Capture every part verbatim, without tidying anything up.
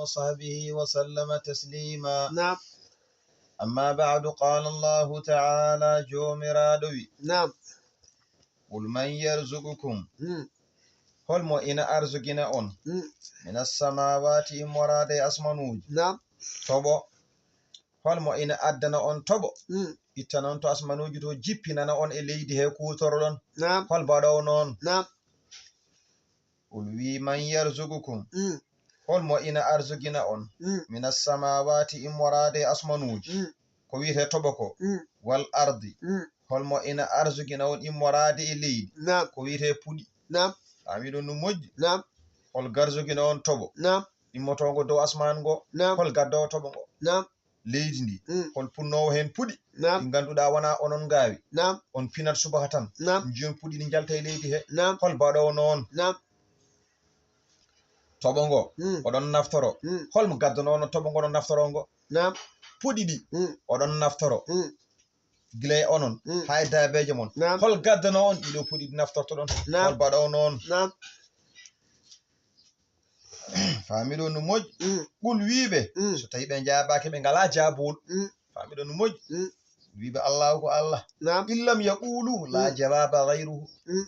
وصحبه وسلم تسليما. Naam. أما بعد، قال الله تعالى، Joomiraaɗo wi, Naam. قل من يرزقكم, Mm. hol mo ina arzugina on, Mm. من السماوات, immoraade e asmanuuji, Naam. toɓo, hol mo ina addana on toɓo, Mm. ittana on to asmanuuji to, jippinana on e leydi he kuutoroɗon, Naam. hol baɗoowo noon? Naam. قل wi, من يرزقكم, Mm. hol mo ina arzugina on, Mm. من السماوات, immoraade e asmanuuji, Mm. ko wiyetee toɓo ko, Mm. والأرض, Mm. hol mo ina arzugina on immoraade e leydi, Naam. ko wiyetee puɗi? Naam. Faamiɗon no moƴƴi? Naam. Hol garzugina on toɓo, Naam. immotoongo dow asmaan ngo? Naam. Hol gaddoowo toɓo ngo? Naam. Leydi ndi, Mm. hol punnoowo heen puɗi? Naam. Ɗi ngannduɗaa wonaa onon ngaawi. Naam. On pinat subaka tan. Naam. Njiyon puɗi ɗi njalta e leydi he. Naam. Hol baɗoowo noon? Naam. Toɓo ngo, Mm. oɗon naftoro. Mm. Hol mo gaddanoono toɓo ngo no naftoro ngo? Naam. Puɗi ɗi, Mm. oɗon naftoro. Mm. Gila e onon, Mm. haa e daabeejo mon. Naam. Hol gaddanoo on ɗiɗo puɗi ɗi naftortoɗon? Naam. Hol baɗoowo noon? Naam. Faamiɗon no moƴƴi? Mm. Qul wiiɓe, Mm. so tawi ɓe njaabaaki, ɓe ngalaa jaabuwol. Mm. Faamiɗon no moƴƴi? Mm. Wiiɓe Allahu ko Allah. Naam. In lam yaqulu la Mm. jawaba ghayruhu. Mm.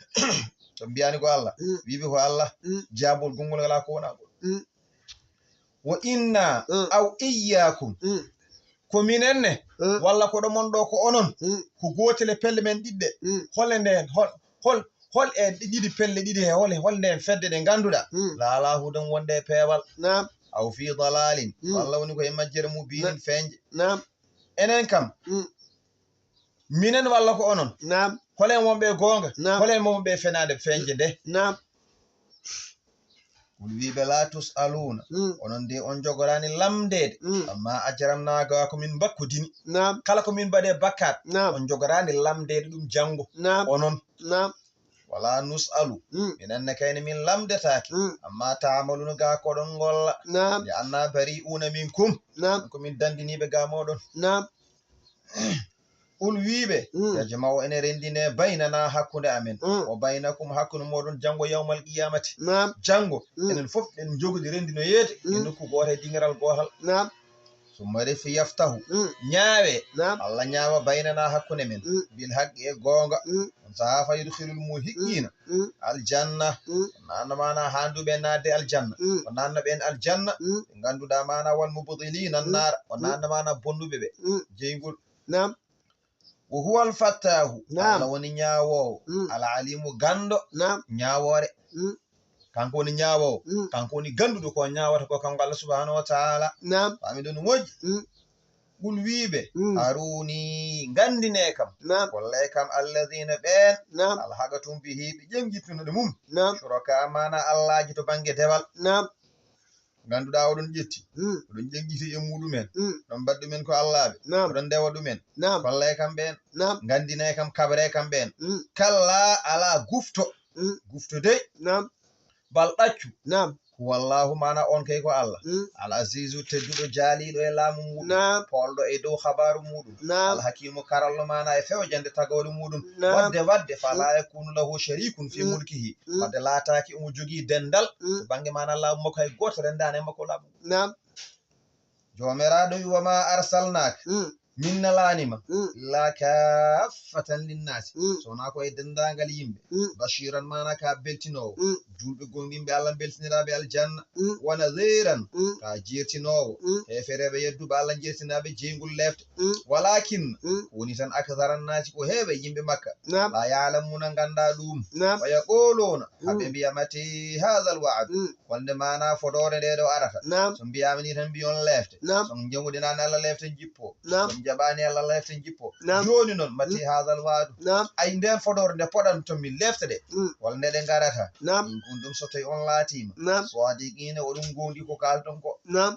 To mbiyaani ko Allah, Mm. wiiɓe ko Allah. Mm. Jaabuwol gonngol ngalaa ko wonaa ɗum. Mm. Wa inna Mm. aw iyyakum. Mm. Ko minen ne, Mm. walla ko ɗo mon ɗo ko onon, Mm. ko gootel e pelle men ɗiɗɗe. Mm. Hol e ndeen, hol, hol, hol e ɗiɗi pelle ɗiɗi he, hol, hol ndeen fedde ɗe ngannduɗaa? Mm. La ala hudan wonde e peewal. Naam. Aw fi dalalin. Mm. Walla woni ko e majjere mubiinin Na-, feeñde. Naam. Enen kam, Mm. minen walla ko onon? Naam. Hol en wonɓe e goonga? Naam. Hol en wonɓe e fenaande feeñde nde? Naam. Qul wiiɓe, la tus'aluuna. Mm. Onon de on njogoraani lamndeede. Mm. Amma ajramnaa, ga ko min mbakkodini. Naam. Kala ko min mbaɗi e bakkaat, Naam. on njogoraani lamndeede ɗum janngo. Naam. Onon. Naam. Wala nus'alu. Mm. Minen ne kayne min lamndetaake. Mm. Amma ta'maluuna, ga ko ɗon ngolla. Naam. Li anna bari'uuna minkum. Naam. Ko min danndiniiɓe ga mooɗon. Naam. Qul wiiɓe, Mm. yajma'u, ene renndine baynana, hakkunde amen, Mm. wa baynakum, hakkunde mooɗon, janngo yawmal qiyamati. Naam. Janngo, Mm. enen fof en njogodi renndinoyeede e Mm. nokku gooto e dingiral gootal. Naam. Summa ref yaftahu, Mm. ñaawe, Naam. Allah ñaawa baynana, hakkunde men, Mm. bil haqqi, e goonga. Mm. On sahaa fa yudkhilul muhiqqiina Mm. aljanna. Mm. O naatna maana haanduɓe naatde aljanna. Mm. O naatna ɓeen aljanna. Mm. Ɓe ngannduɗaa maana wal mubtilina Mm. annaar. O Mm. naatna maana bonnuɓe ɓe. Mm. Jeyngol. Naam. Wa huwa al fattahu. Naam. Allah woni ñaawoowo. Mm. Al alimu ganndo. Naam. Ñaawoore. Mm. Kanko woni ñaawoowo. Mm. Kanko woni gannduɗo ko ñaawata ko kanko Allah subhanahu wa ta'ala. Naam. Faami ɗon no moƴƴi. Mm. Qul wiiɓe, Mm. aruni, nganndinee kam, Naam. kollee kam, alladhina, ɓeen, Naam. alhaqatum bihi, ɓe ƴeŋngittuno ɗe mum, Naam. shuraka, maana allaaji to bannge dewal. Naam. Ngannduɗaa oɗon ƴetti, Mm. oɗon ƴeŋngiti e muɗumen, Mm. ɗon mbaɗ ɗumen ko allaaɓe, Naam. oɗon ndewa ɗumen. Naam. Kollee kam ɓeen, Naam. nganndinee kam, kabree kam ɓeen. Mm. Kalla, alaa gufto. Mm. Gufto dey. Naam. Bal ɗaccu. Naam. Huwallahu, maana on kay ko Allah. Mm. Al azizu, tedduɗo, jaaliiɗo e laamu muuɗum. Naam. Poolɗo e dow habaaru muuɗum. Naam. Al hakimu, karallo, maana e fewjande tagoore muuɗum. Naam. Wadde, wadde, fala Mm. yakunu lahu sharikun fi Mm. mulkihi. Mm. Wadde laataaki omo jogii denndal Mm. to bannge maana laamu makko, hay gooto renndaani e makko laamu. Naam. Joomiraaɗo wi, wa ma arsalnaaka. Mm. Min nelaani ma Mm. illa kaffatan linnaasi, Mm. so wonaa ko e denndaangal yimɓe. Mm. Bashiran, maana ka beltinoowo. Mm. Juulɓe gomɗinɓe Allah mbeltiniraaɓe aljanna. Mm. Wa nadhiran, Mm. ka jeertinoowo. Mm. Heefereeɓe yedduɓe Allah njeertinaaɓe jeyngol leefde. Mm. Walakin, Mm. ko woni tan, akthara nnaasi, ko heewɓe yimɓe Makka. Naam. La ya'lamuuna, nganndaa ɗum. Naam. Wa yaquluuna, Mm. haɓe mbiya, mati haadha al wa'du. Mm. Holnde maana fodoore nde ɗo arata? Naam. So mbiyaama ni tan mbiyon leefte. Naam. So njaɓuɗen Allah leefte jippo. Naam. So njaɓaani Allah leefte jippo. Naam. Jooni noon, mati Mm. haadha al wa'du? Naam. Ay, nden fodoore nde poɗan to min leefte ɗe. Mm. Holnde ɗe ngarata? Naam. In kuntum, so tawi on laatiima. Naam. Sadiqina, oɗon goondi ko kaalton ko. Naam.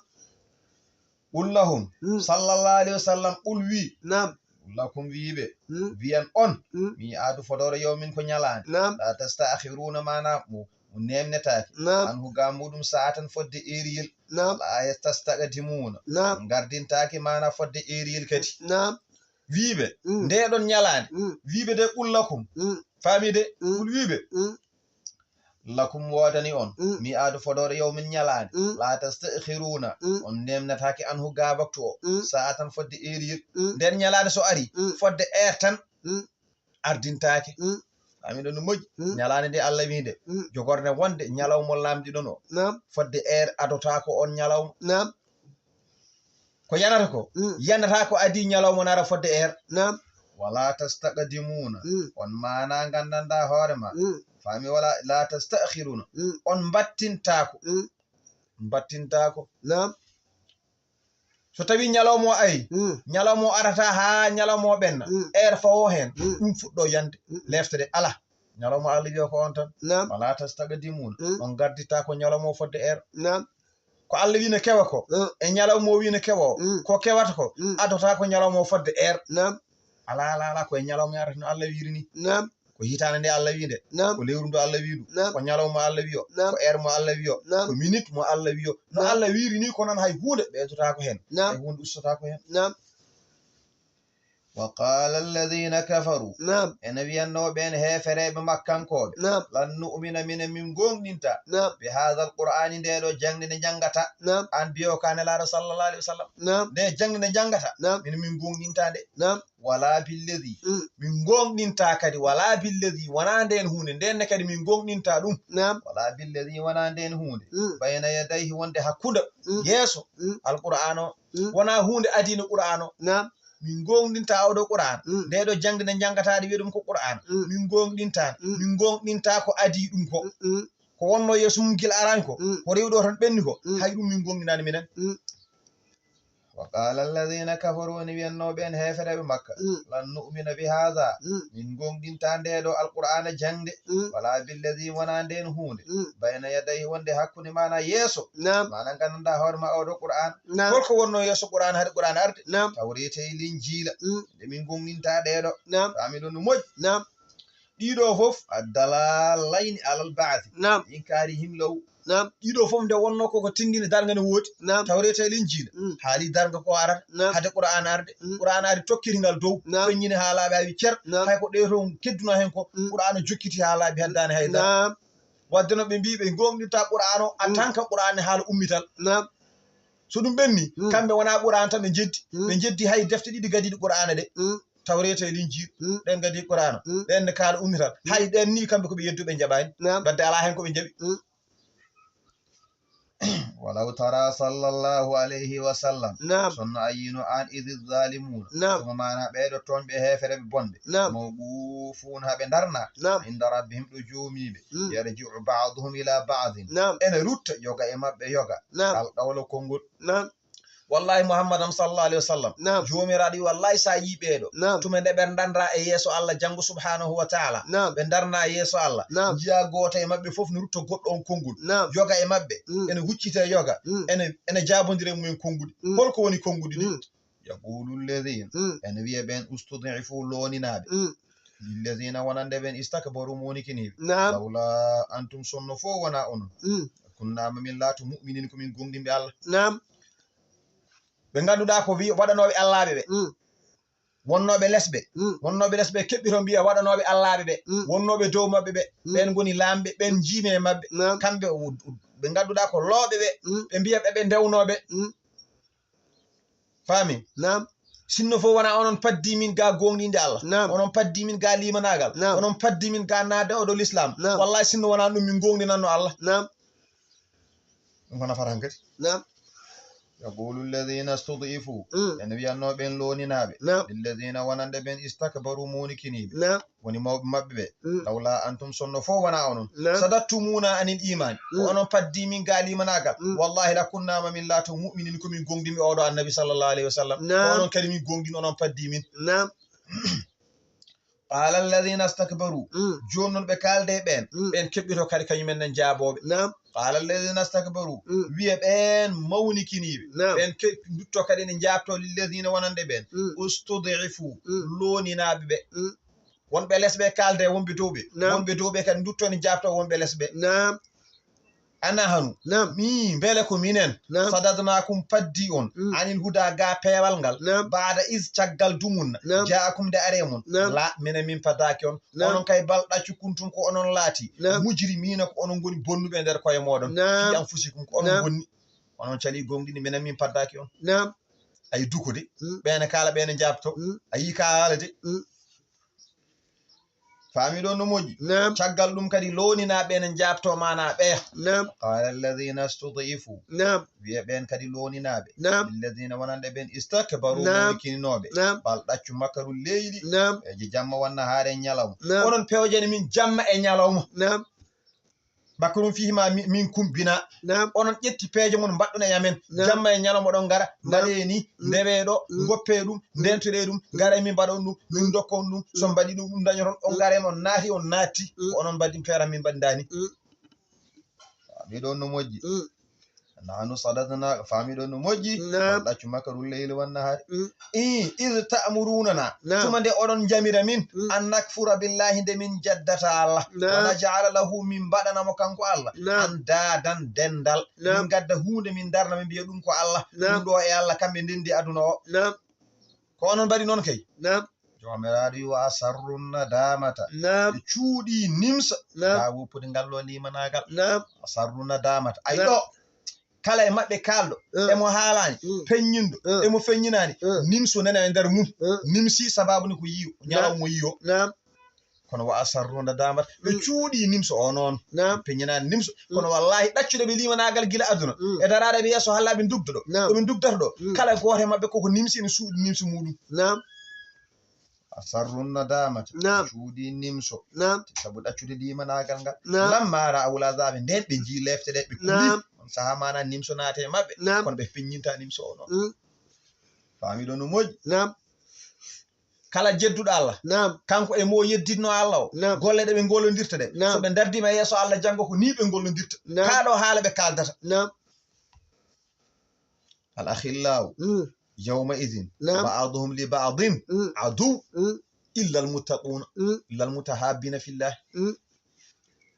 Qul lahum, Mm. sallallahu alayhi wa sallam, qul wi. Naam. Qul lakum, wiiɓe. Mm. Wiyan on, Mm. mi'adu fodoore yawmin ko ñalaande. Naam. La tasta'khiruna, maana mo, mo nemnetaake. Naam. Anhu, ga muɗum, sa'atan, fodde eeriyel. Naam. Wala tastaqdimuna. Naam. Ngardintaake, maana fodde eeriyel kadi. Naam. Wiiɓe, Mm. nde ɗon ñalaande. Mm. Wiiɓe de, qul lakum. Mm. Faami de, Mm. qul wiiɓe. Mm. Lakum woodani on, mm, mi'aadu fodoore yawmin ñalaande, mm, laa tasta'khiruna, mm, on nemnataake anhu gaa waktu o, mm, sa'atan fodde eeriyel. Mm. Nden ñalaande so ari, mm, fodde eer tan, mm, ardintaake. Mm. Ami ɗon no moƴƴi. Mm. Ñalaande nde Allah wi nde, mm, jogorde wonde ñalawma lamɗiɗon o. Naam. Fodde eer adotaako on ñalawma. Naam. Ko yanata ko, mm, yanata ko adii ñalawma nara fodde eer. Naam. Wala tastaqdimuna. Mm. On maana nganndanɗaa hoore ma. Mm. Faami wala, la tasta'khiruna. Mm. On mbattintaako. Mm. Mbattintaako. Naam. So tawi ñalawma o ari, mm, ñalawma o arata haa ñalawma o ɓenna. Mm. Eer fawo heen, mm, ɗum fuɗɗo yande. Mm. Leftere ala. Ñalawma Allah wiyo ko on tan. Naam. Wala tastaqdimuna. Mm. On ngarditta ko ñalawma o fodde eer. Naam. Ko Allah wi no kewa ko, mm, e ñalawma o wi no kewa o, mm, ko kewata ko, mm, adota ko ñalawma o fodde eer. Naam. Ala, ala, ala, ko e ñalawma yarata no Allah wiri ni. Naam. Ko hitaande nde Allah wi nde. Naam. Ko lewru ndu Allah wi ndu. Naam. Ko ñalawma Allah wiyo. Naam. Ko eer mo Allah wiyo. Naam. Ko minute mo Allah wiyo. No, naam, Allah wiri ni ko noon hay huunde ɓeydotaako heen. Naam. Hay huunde ustotaako heen. Naam. Wa qala alladhina kafaru. Naam. Ene wiyannoo ɓeen heefereeɓe makkankooɓe. Naam. Lan nu'mina minen min goongɗinta. Naam. Bi hadha alqur'ani nde ɗo jaŋde nde janngata. Naam. Aan biyo ka nelaaɗo sallallahu alaihi wasallam. Naam. Nde jaŋde nde janngata. Naam. Min min goongɗinta nde. Naam. Wala billadhi. Mm. Min goongɗinta kadi wala billadhi wonaa ndeen huunde nden ne kadi min goongɗinta ɗum. Naam. Wala billadhi wonaa ndeen huunde. Mm. Bayna yadayhi wonde hakkunde. Mm. Yeeso. Mm. Alqur'an o. Mm. Wonaa huunde adii no qur'an o. Naam. Min goongɗinta oɗo qur'an. Mm. Nde ɗo jaŋde nde janngataade wiya ɗum ko qur'an. Mm. Min goongɗinta. Mm. Min goongɗinta ko adii ɗum ko. Mm, mm. Ko wonno yeeso mum gila arani ko. Mm. Ko rewɗo tan ɓenni ko. Mm. Hay ɗum min goongɗinani minen. Mm. Wa qala alladhina kafaru, ni wiyannoo ɓeen heefereeɓe Makka, mm, lan nu'mina bi hadha, mm, min goongɗinta nde ɗo alqur'ana jaŋde, mm, wala billadhi wonaa ndeen huunde, mm, bayna yadayhi wonde hakkunde maana yeeso, naam, maana nganndanɗaa hoore ma oɗo qur'an. Naam. Holko wonno yeeso qur'an hade qur'an arde? Naam. Tawreeta e Linjiila. Mm. Nde min goongɗinta ɗee ɗo. Naam. Faami ɗon no moƴƴi. Naam. Ɗiɗo fof, addalalayni alal ba'thi. Naam. Inkaari himlaw. Naam. Ɗiɗo fof nde wonno koko tindini darnga ne woodi. Naam. Tawreeta e Linjiila. Mm. Haali darnga ko arata. Naam. Hade qur'an arde. Mm. Qur'an ari tokkiri ngal dow. Naam. Feññini haa laaɓi haa wi cer. Naam. Hay ko ɗee toon kedduno heen ko. Mm. Qur'an jokkiti haa laaɓi heddaani hay dara. Naam. Wadde no ɓe mbii ɓe goongɗinta qur'an o, en tant que qur'an ne haala ummital. Naam. So ɗum ɓenni, mm, kamɓe wonaa qur'an tan ɓe njeddi. Mm. Ɓe njeddi hay defte ɗiɗi gadiiɗe qur'ana ɗe. Mm. Tawreeta e Linjiila. Mm. Ɗen gadi qur'ana. Mm. Ɗen ne kaala ummital. Mm. Hay ɗen ni kamɓe ko ɓe yedduɓe njaɓaani. Naam. Wadde alaa heen ko ɓe njaɓi. Mm. Walaw tara sallallahu alayhi wa sallam. Naam. Sonno a yiino aan idi zalimuna. Naam. Tuma maana ɓeeɗo tooñɓe heefereɓe bonɓe. Naam. Mawqufuna haa ɓe darna. Naam. Inda rabbihim ɗo joomiiɓe. Mm. Yarji'u ba'duhum ila ba'din. Naam. Ene rutta yoga e maɓɓe yoga. Naam. Al qawla konngol. Naam. Wallahi Muhammad am sallallahu alayhi wa sallam. Naam. Joomiraaɗo wi wallahi so a yii ɓeeɗo. Naam. Tuma nde ɓe darnda e yeeso Allah janngo subhanahu wa ta'ala. Naam. Ɓe darna e yeeso Allah. Naam. Njiya gooto e maɓɓe fof no rutta goɗɗo on konngol. Naam. Yoga e maɓɓe. Mm. Ene huccita e yoga. Mm. Ene, ene jaabondira e mumen konnguɗi. Mm. Holko woni konnguɗi ɗi? Mm. Yaqulu alladhina. Mm. Ene wiya ɓeen ustud'ifu looninaaɓe. Mm. Lilladhina wonande ɓeen istakbaru moonikiniiɓe. Naam. Lawla antum sonno fof wonaa onon. Mm. Kunna ma min laatu mu'minin ko min goongɗinɓe Allah. Naam. Ɓe ngannduɗaa ko wi-, waɗanooɓe allaaɓe ɓe. Mm. Wonnooɓe lesɓe. Mm. Wonnooɓe lesɓe keɓɓito mbiya waɗanooɓe allaaɓe ɓe. Mm. Wonnooɓe dow maɓɓe ɓe. Mm. Ɓeen ngoni laamɓe, ɓeen njiimi e maɓɓe. Naam. Kamɓe o-, o-, ɓe ngannduɗaa ko looɓe ɓe. Mm. Ɓe mbiya ɓe ɓe ndewnooɓe. Mm. Faami? Naam. Sinno fof wonaa onon paddi min ga goongɗinde Allah. Naam. Onon paddi min ga limanaagal. Naam. Onon paddi min ga naatde oɗo l'islam. Naam. Wallahi sinno wonaa ɗum min goongɗinanno Allah. Naam. Ɗum ko nafata hankadi. Naam. Yaqulu alladhina stud'ifu. Mm. En wiyannoo ɓeen looninaaɓe. Naam. Lilladhina wonande ɓeen istakbaru moonikiniiɓe. Naam. Woni mawɓe maɓɓe ɓe. Mm. Lawla antum sonno fof wonaa onon. Naam. Sadattumuna anil iman. Ko mm. Onon paddi min ga limanaagal. Mm. Wallahi la kunna ma min laato mu'minin ko min goongɗinɓe oɗo annabi sallallahu alayhi wa sallam. Naam. Ko onon kadi min goongɗin onon paddi min. Naam. Qala alladhina istakbaru. Mm. Jooni noon ɓe kaalde ɓeen. Mm. Ɓeen keɓɓito kadi kañum en nan jaabooɓe. Naam. Qala alladhina istakbaru. Mm. Wiya ɓeen mawnikiniiɓe. Naam. Ɓeen ke-, ndutto kadi ne njaabto lilladhina wonande ɓeen. Mm. Ustud'ifu. Mm. Looninaaɓe ɓe. Mm. Wonɓe les ɓe kaalde wonɓe dow ɓe. Naam. Wonɓe dow ɓe kadi ndutto ne njaabto wonɓe les ɓe. Naam. Ana hanu. Naam. Mi mbele ko minen. Naam. Sadadnaakum paddi on. Mm. Anil huda ga peewal ngal. Naam. Baada is caggal dumunna. Naam. Jaakum nde are mon. Naam. La minen min paddaaki on. Naam. Onon kay bal ɗaccu kuntum ko onon laati. Naam. Mujrimiina ko onon ngoni bonnuɓe nder koye mooɗon. Naam. Fi anfusikum ko onon Naam. bonni. Onon cali gonɗini minen min paddaaki on. Naam. Ay duko de. Mm. Ɓeene kala ɓeene jaabto. Mm. A yi ka haala de. Mm. Faami ɗon no moƴƴi. Naam. Caggal ɗum kadi looninaaɓe ene njaabtoo maanaa ɓeya. Naam. Qaala alladina studifu. Naam. Wiya ɓeen kadi looninaaɓe. Naam. Alladina wonande ɓeen istakbaru Naam. mawnikininooɓe. Naam. Bal ɗaccu makaru leyli. Naam. E jamma wanna haare ñalawma. Naam. Onon pewjani min jamma e ñalawma. Naam. Makrum fihima mi- minkum bina. Naam. Onon ƴetti peeje mon mbaɗɗon e amen. Naam. Jamma e ñalawma ɗon ngara. Naam. Mbaɗee ni, Mm. ndewee ɗo, Mm. ngoppee ɗum, Mm. ndentoɗee ɗum, Mm. ngara min mbaɗon ɗum, min Mm. ndokkon ɗum, so Mm. mbaɗi ɗum, ɗum dañoton, on Mm. ngare mon naati, on naatti, Mm. ko onon mbaɗi feera min mbaɗi ndani. Mm. Faami ɗon no moƴƴi. Mm. Nahnu sadadna, faami ɗon no moƴƴi. Naam. Ɗaccu makaru leyli wan nahari. Mm. I, iz ta'murunana. Naam. Tuma nde oɗon jamira min, Mm. an nakfura billahi nde min jaddata Allah. Naam. Wa naj'ala lahu min mbaɗana mo kanko Allah. Naam. An daadan dendal. Naam. Min gadda huunde min darna min mbiya ɗum ko Allah. Naam. Ɗum ɗo e Allah kamɓe ndendi aduna o. Naam. Ko onon mbaɗi noon kay. Naam. Joomiraaɗo wi wa asarru nadamata. Naam. Ɓe cuuɗi nimsa. Naam. Haa woppude ngal ɗo limanaagal. Naam. Asarru nadamata. Ay Naam. ɗo. Kala e maɓɓe kaalɗo. Mm. Emo haalaani. Mm. Feññinɗo. Mm. Emo feññinaani. Mm. Nimso nana e nder mum. Mm. Nimsi sababu ni ko yiyo. Naam. Ñalawma yiyo. Naam. Kono wa asarru nadamata. Ɓe Mm. cuuɗi nimso o noon. Naam. Ɓe peññinaani nimso. Mm. Kono wallahi ɗaccude ɓe limanaagal gila aduna. Mm. E daraade ɓe yeeso halla ɓe ndugda ɗo. Naam. Ɗo ɓe ndugdata ɗo. Mm. Kala gooto e maɓɓe koko nimsi ene suuɗi nimso muɗum. Naam. Asarru nadamata. Naam. Ɓe cuuɗi nimso. Naam. Sabu ɗaccude limanaagal ngal. Naam. Lamma ra'awul azabe nden ɓe njii lefte ɗe ɓe kuli. Naam. On saha mana nimso naate e maɓɓe. Naam. Kono ɓe peññinta nimso o noon. Mm. Faami ɗo no moƴƴi. Naam. Kala jedduɗo Allah. Naam. Kanko e mo yedditno Allah o. Naam. Golle ɗe ɓe ngollondirta ɗe. Naam. So ɓe dardima e yeeso Allah janngo ko ni ɓe ngollondirta. Naam. Kaa ɗo haala ɓe kaaldata. Naam. Al akhillau Mm. yawma idhin Naam. ba'duhum li ba'din Mm. adu Mm. illa al muttaquna Mm. illa al mutahabbina fillah. Mm.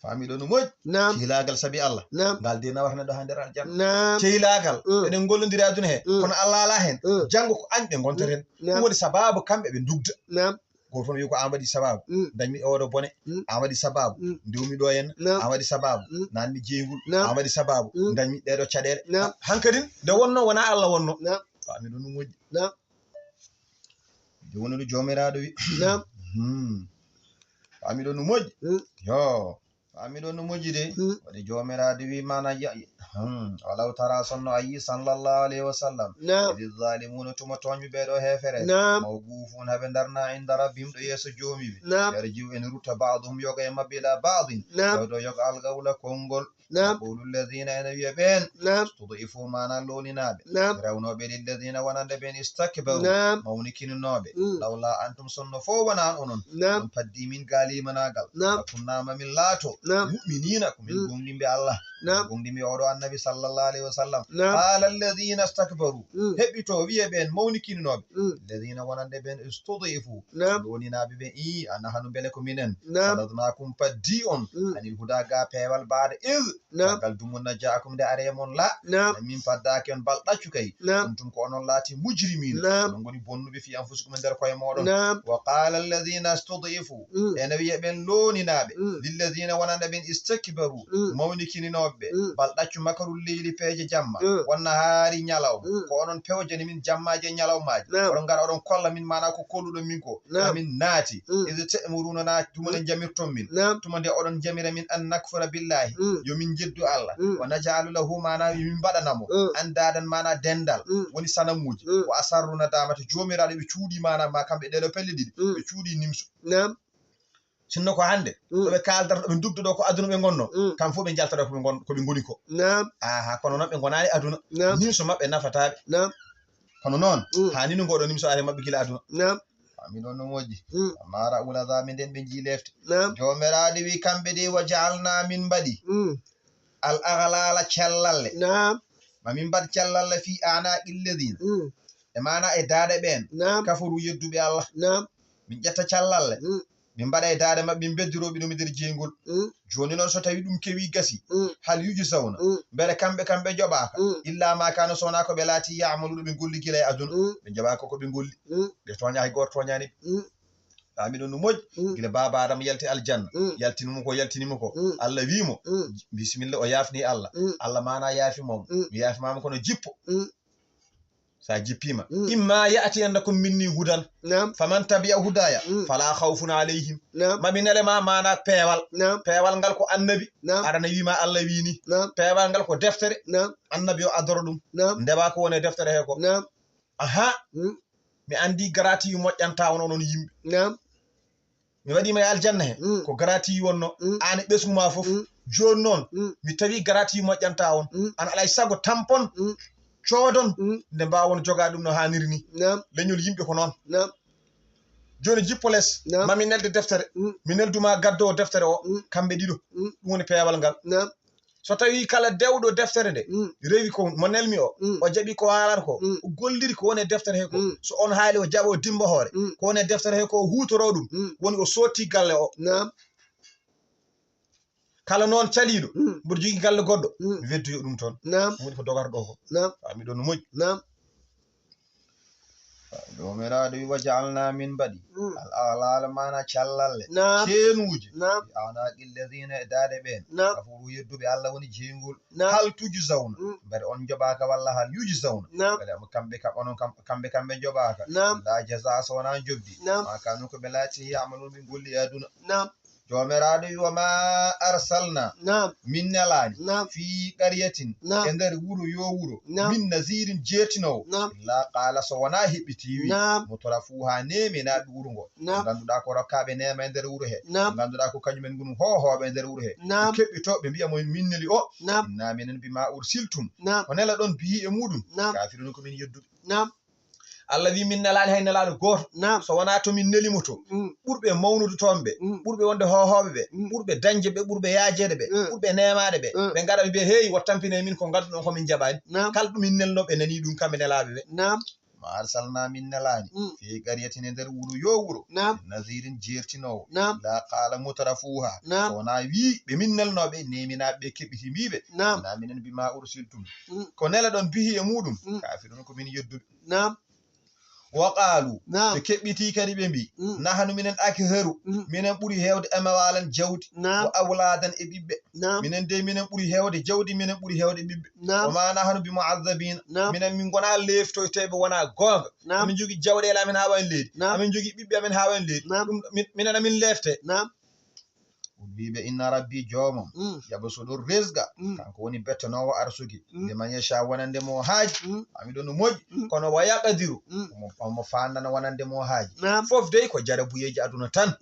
Faami ɗo no moƴƴi. Naam. Kiilaagal sabi Allah. Naam. Ngal de nawata neɗɗo haa nder aljanna. Naam. Kiilaagal. Mm. Eɗen ngollondiri aduna he. Mm. Kono Allah alaa heen. Mm. Janngo ko añ ɓe ngontaten. Naam. Ɗum woni sababu kamɓe ɓe ndugda. Naam. Gooto fof wi ko an waɗi sababu. Mm. Dañmi oɗo bone. Mm. An waɗi sababu. Mm. Ndewmi ɗo henna. Naam. An waɗi sababu. Mm. Nanmi jeygol. Naam. An waɗi sababu. Mm. Dañmi ɗeɗo caɗeele. Naam. Hankadi nde wonno wona Allah wonno. Naam. Faami ɗo no moƴƴi. Naam. Nde woni ɗo Joomiraaɗo wi. Naam. Hmm. Faami ɗo no moƴƴi. Mm. Yo. Faami ɗo no moƴƴi de. Mm. Waɗi Joomiraaɗo wi mana ya. Hmm. Walaw tara sonno a yi sallallahu alayhi wa sallam. Naam. Idi zalimuna tuma tooñɓe ɓe ɗo heefere. Naam. Mawqufun haɓe darna inda rabbihim ɗo yeeso joomi ɓe. Naam. Yarji'u en rutta ba'duhum yoga e maɓɓe ila ba'din. Naam. Ɗo ɗo yoga algawla konngol. Naam. Yaqulu alladhina ene wiya ɓeen. Naam. Studifu mana looninaaɓe. Naam. Rewnooɓe lilladhina wonande ɓeen istakbaru. Naam. Mawnikininooɓe. Mm. Lawla antum sonno fof wonaan onon. Naam. On paddi min ga limanaagal. Naam. Lakunna ma min laato. Naam. Mu'minina ko min Mm. gomɗinɓe Allah. Naam. Gomɗinɓe oɗo annabi sallallahu alayhi wa sallam. Naam. Qala alladhina istakbaru. Mm. Heɓito wiya ɓeen mawnikininooɓe. Mm. Alladhina wonande ɓeen istudifu. Naam. Looninaaɓe ɓe ii ana hanu mbele ko minen. Naam. Sadadnakum paddi on. Mm. Anil huda ga peewal baada id Naam. Caggal dumunna ja'akum nde are mon la. Naam. Min paddaaki on bal ɗaccu kay. Naam. Kuntum ko onon laati mujrimiina. Naam. Onon ngoni bonnuɓe fi anfusikum e nder koye mooɗon. Naam. Wa qala alladhina stud'ifu. Mm. Ene wiya ɓen looninaaɓe. Mm. Lilladhina wonande ɓen istakbaru. Mm. Mawnikininooɓe ɓe. Mm. Bal ɗaccu makarul leyli peeje jamma. Mm. Wan nahaari ñalawma. Mm. Ko onon pewjani min jammaaji e ñalawmaaji. Naam. Oɗon ngara oɗon kolla min maana ko kolluɗon min ko. Naam. Amin naati. Mm. Idh ta'muruna na tuma nde jamirton min. Naam. Tuma nde oɗon jamira min an nakfura billahi. Mm. Yo min jeddu Allah. Mm. Wa naj'alu lahu maana yo min mbaɗana mo. Mm. Andaadan maana dendal. Mm. Woni sanamuuji. Mm. Wa asarru nadamata joomiraaɗo ɓe cuuɗi maana ma kamɓe ɗeɗo pelle ɗiɗi. Mm. Ɓe cuuɗi nimso. Naam. Sinno ko hannde, Mm. ɗo ɓe kaaldarta, ɗo ɓe ndugda ɗo ko aduna ɓe ngonno. Mm. Kam fof ɓe njalta ɗo ko ɓe ngon-, ko ɓe ngoni ko. Naam. Aha, kono noon ɓe ngonaani aduna. Naam. Nimso maɓɓe nafataɓe. Naam. Kono noon, Mm. haa ni no ngoɗo nimso are maɓɓe gila aduna. Naam. Faami ɗon no moƴƴi. Mm. Amma ra'ul azami nden ɓe njii lefte. Naam. Joomiraaɗo wi kamɓe de wa ja'alna min mbaɗi. Mm. Al aghlala cellalle. Naam. Ma min mbaɗ cellalle fi a'naqi alladhina. Mm. E maana e daaɗe ɓeen. Naam. Kafaru yedduɓe Allah. Naam. Min ƴetta callalle. Mm. Min mbaɗa e daade maɓɓe, min beddirooɓe ɗum e nder jeyngol. Jooni noon, so tawi ɗum kewi gasi, hal yujzawna, mbele kamɓe, kamɓe njoɓaaka, illa ma kana, so wonaa ko ɓe laati, ya'maluuna, ɓe golli gila e aduna. Ɓe njoɓaaka ko ɓe golli. Ɓe tooña, hay gooto tooñaani ɓe. Faami ɗon no moƴƴi. Gila baaba Adama yalti aljanna, yaltini mo ko, yaltini mo ko. Allah wii mo, bisimilla, o yaafni Allah. Allah maana yaafi mo, mi yaafi maama, kono jippo. Sa jippiima, imma ya'tiyannakum minni hudan, faman tabi'a hudaya fala khawfun alayhim. Mami nele ma maana peewal. Peewal ngal ko annabi, aɗana wii ma Allah wii ni. Peewal ngal ko deftere, annabi o adoro ɗum. Ndewa ko woni e deftere he ko. Aha. Mi anndi garatiyu moƴƴanta on, onon yimɓe. Mi waɗiima e aljanna he, ko garatiyu wonno, aan e ɓesngu ma fof. Jooni noon, mi tawi garatiyu moƴƴanta on, aan alay sago tampon, coodon, nde mbaawon jogaade ɗum no haaniri ni. Leñol yimɓe ko noon. Jooni jippo les, mami nelde deftere, mi nelduma gaddowo deftere o, kamɓe ɗiɗo. Ɗum woni peewal ngal. So tawi kala dewɗo deftere nde, rewi ko mo nelmi o, o jaɓi ko haalata ko, o golliri ko woni e deftere he ko, so on haali o jaɓa o dimba hoore, ko woni e deftere he ko o huutoro ɗum, woni o sotti galle o. Kala noon caliiɗo, mboɗo jogii galle goɗɗo, mi weddoyo ɗum toon. Ɗum woni ko dogarɗo ko. Faami ɗon no moƴƴi. Joomiraaɗo wi, "Wa ja'alna, min mbaɗi, al aghlaala, maana callalle, ceenuuje, fi a'naaqi alladhiina, e daade ɓeen, kafaru, yedduɓe Allah woni jeyngol. Hal tujzawna, mbele on njoɓaaka, walla hal yujzawna, mbele kamɓe kam, onon kam, kamɓe kamɓe njoɓaaka, illa jazaa, so wonaa njobdi, ma kaanu, ko ɓe laati, ya'maluuna, ɓe golli e aduna." Joomiraaɗo wi, "Wa ma arsalna, min nelaani, fi qaryatin, e nder wuro yo wuro, min nazirin, jeertinoowo, illa qaala, so wonaa heɓɓitii wi, mutrafuha, neeminaaɓe wuro ngo, ngannduɗaa ko rokkaaɓe neema e nder wuro he, ngannduɗaa ko kañumen ngoni hoohooɓe e nder wuro he, ɓe keɓɓitoo, ɓe mbiya mo, min neli o, inna minen, bima ursiltum, ko nelaɗon, bihi, e muɗum, kafiruna, ko min yedduɓe." Allah wi, "Min nelaani hay nelaaɗo gooto, so wonaa to min neli mo to, ɓurɓe mawnude toon ɓe, ɓurɓe wonde hoohooɓe ɓe, ɓurɓe dañde ɓe, ɓurɓe yaajeede ɓe, ɓurɓe neemaade ɓe, ɓe ngara ɓe mbiya, 'Hey, wo tampinee min ko ngannduɗon ko min njaɓaani.' Kala ɗum min nelno, ɓe nanii ɗum, kamɓe nelaaɓe ɓe. Ma arsalna, min nelaani, fi qaryatin, e nder wuro yo wuro, min nazirin, jeertinoowo, illa qaala mutrafuha, so wonaa wi ɓe min nelnooɓe, neeminaaɓe ɓe keɓɓiti, mbii ɓe, inna minen, bima ursiltum, ko nelaɗon, bihi, e muɗum, kafirun, ko min yedduɓe. Wa qaalu, ɓe keɓɓiti kadi, ɓe mbii, nahnu, minen, aktharu, minen ɓuri heewde, amwaalan, jawdi, wa awlaadan, e ɓiɓɓe. Minen dey, minen ɓuri heewde jawdi, minen ɓuri heewde ɓiɓɓe. Wa ma nahnu bi mu'azzabin. Minen, min ngonaa leeftoyteeɓe, wonaa goonga. Amin njogii jawɗeele amen haa wayen leydi. Amin njogii ɓiɓɓe amen haa wayen leydi. Ɗum, min, minen amin leefte. Ɓe mbii ɓe, inna rabbi, joomam, yabsutu rizqa, kanko woni bettanoowo arsuki, liman yasha, wonande mo o haaji. Ami ɗo no moƴƴi, kono wa yaqdiru, omo, omo faandana wonande mo o haaji. Fof dey ko jarabuyeeji aduna tan.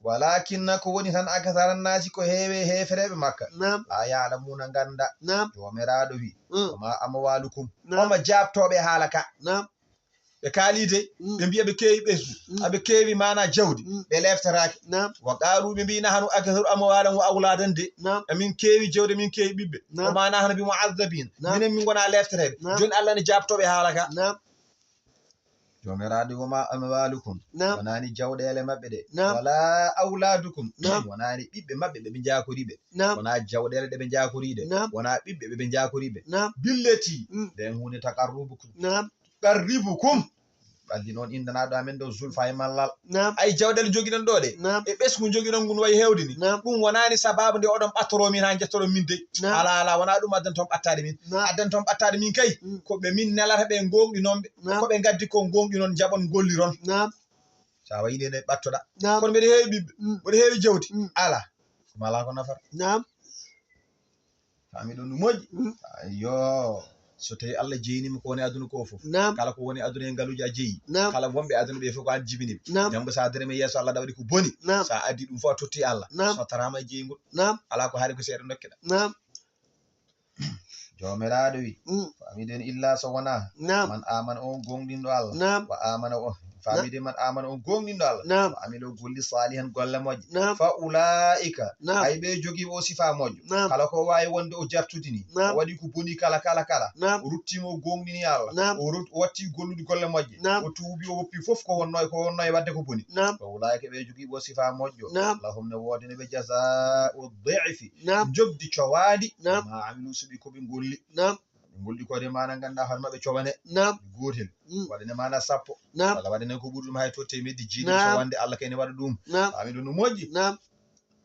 Walakinna, ko woni tan, akthara nnaasi, ko heewe heefereeɓe Makka, laa ya'lamuuna, ngannda. Joomiraaɗo wi, wa ma amwalukum, omo jaabtooɓe haala ka. Ɓe kaali dey, ɓe mbiya ɓe keewi ɓesngu, aɓe keewi maana jawdi, ɓe leeftataake. Wa qaalu, ɓe mbii, nahnu aktharu amwaalan wa awlaadan de. Amin keewi jawdi, min keewi ɓiɓɓe. Wa ma nahnu bi mu'azzabin. Minen, min ngonaa leefteteeɓe. Jooni Allah ne jaabtooɓe haala ka. Joomiraaɗo, wa ma amwalukum, wonaani jawɗeele maɓɓe ɗe, wala awladukum, wonaani ɓiɓɓe maɓɓe ɓe ɓe njaakori ɓe, wonaa jawɗeele ɗe ɓe njaakori ɗe, wonaa ɓiɓɓe ɓe ɓe njaakori ɓe. Billati, nden huunde, taqarrubukum, qarribukum, ɓalli noon inndanaaɗo amen ɗo zulfa e mallal. Ay jawɗeele njogiɗon ɗo ɗe, e ɓesngu njogiɗon ngun wayi heewde ni, ɗum wonaani sabaabu nde oɗon ɓattoroo min haa njettoɗon min dey. Alaa, alaa, wonaa ɗum addanta on ɓattaade min. Addanta on ɓattaade min kay, ko ɓe min nelata ɓe, gooŋɗinon ɓe. Ko ɓe ngaddi ko, gooŋɗinon, njaɓon, ngolliron. Sa wayi nde ne ɓattoɗa. Kono mbeɗa heewi ɓiɓɓe, mbeɗa heewi jawdi. Alaa. Ɗum alaa ko nafata. Faami ɗum no moƴƴi. Ayyo. So tawi Allah jeyniima ko woni aduna ko fof, kala ko woni aduna e ngaluuji a jeyi, kala wonɓe aduna ɓe fof ko an jibini ɓe. Janngo sa darima yeeso Allah, aɗa waɗi ko boni, sa addi ɗum fof a totti Allah, so taraama e jeyngol, alaa ko haari, ko seeɗa dokkeɗa. Joomiraaɗo wi, faami ɗen, illa so wonaa, man amana, on gooŋɗinɗo Allah, wa amana, o Faamide man amana on goonɗinɗo Allah. Naam. Wa amila o golli salihan golle moƴƴe. Naam. Fa ulaa'ika. Naam. Ay ɓe jogiiɓe o sifa moƴƴo. Naam. Kala ko waawi wonde o jartudini. Naam. O waɗi ko boni kala, kala, kala. Naam. O ruttiima o goonɗini Allah. Naam. O rut-, o watti gollude golle moƴƴe. Naam. O tuubi o woppi fof ko wonno, ko wonno e waɗde ko boni. Naam. Fa ulaa'ika ɓe jogiiɓe o sifa moƴƴo. Naam. Lahum ne woodene ɓe jazaa'u di'fi. Naam. Njoɓdi cowaandi. Naam. Ma amilu suɓi ko ɓe golli. Naam. Ɓe golli ko de maana ngannduɗaa hoore maɓɓe cowane. Naam. Gootel. Mm. Waɗane maana sappo. Naam. Walla waɗane ko ɓuri ɗum hay to teemedde jeeɗiɗi. Naam. Cowande Allah kene waɗa ɗum. Naam. Faami ɗum no moƴƴi. Naam.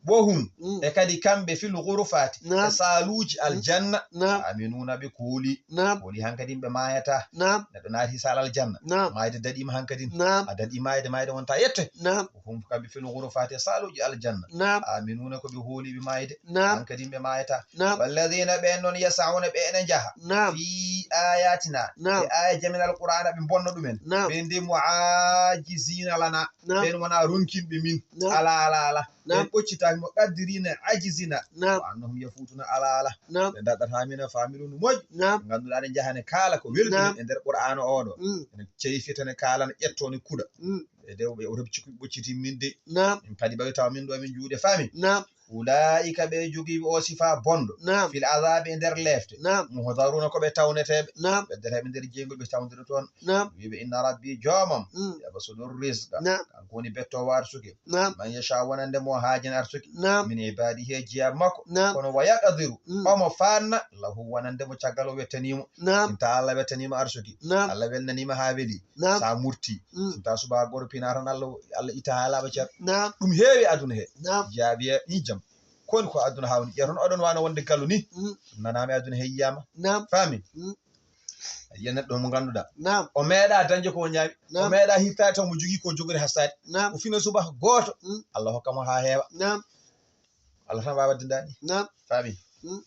Wo hum. Mm. E kadi kamɓe fil ghurufati. Naam. E saaluuji aljanna. Naam. Aminuuna ɓe kooli. Naam. Kooli hankadi ɓe maayata. Naam. Neɗɗo naati saal aljanna. Naam. Maayde daɗiima hankadi. Naam. A daɗi maayde, maayde wonta yette. Naam. Wo hum kamɓe fil ghurufati e saaluuji aljanna. Naam. Aminuuna ko ɓe hooliiɓe maayde. Naam. Hankadi ɓe maayata. Naam. Walladina ɓen noon yas'una ɓe ene njaha. Naam. Fi ayatina. Naam. E aya jamin alqur'ana ɓe bonno ɗumen. Naam. Ɓe nde mu'ajizina lana. Naam. Ɓen wona ronkinɓe min. Naam. Ala, ala, ala. Naam. Ɓen ɓoccitaaki mo qaddirina ajizina. Naam. Wa annahum yafutuna ala, ala. Naam. Ɓe daɗɗata min a faami ɗum no moƴƴi. Naam. Ngannduɗaa ɗe njahane kaala ko welɗi. Naam. E nder qur'ana oɗo. Mm. Ene ceyfita ne kaala ne ƴetto ne kuɗa. Mm. E de ɓe o rebci ɓocciti min de. Naam. Min padi ɓawi tawa min ɗo min juuɗe faami. Naam. Ulaa'ika ɓe jogiiɓe o sifa bonɗo. Naam. Fil azabi e nder lefte. Naam. Muhdaruna ko ɓe tawneteeɓe. Naam. Ɓe nder ɓe nder jeyngol ɓe tawndira toon. Naam. Wiiɓe inna rabbi joomam. Mm. Yabsutu rizqa. Naam. Kanko woni bettowo arsuki. Naam. Man yasha wonande mo haajani arsuki. Naam. Min ibadihi e jiyaaɓe makko. Naam. Kono wa yaqdiru. Mm. Omo fanna lahu wonande mo caggal o wettaniimo. Naam. Sinta Allah wettaniima arsuki. Naam. Allah welnaniima haa weli. Naam. Sa murti. Mm. Sinta subaa goro pina tan Allah, Allah itta haa laaɓa cer. Naam. Ɗum heewi aduna he. Naam. Jaabiya ni jam. Kon ko aduna haa woni ƴeeton oɗon wano wonde galu ni. Mm. Nanaama e aduna he yiyaama. Naam. Faami? Mm. A yiya neɗɗo mo ngannduɗaa. Naam. O meeɗa dañde ko o ñaami. Naam. O meeɗa hirtaade taw mo jogii ko jogori hastaade. Naam. O fina subaa gooto. Mm. Allah hokka mo haa heewa. Naam. Allah tan waawa dindaani. Naam. Faami? Mm.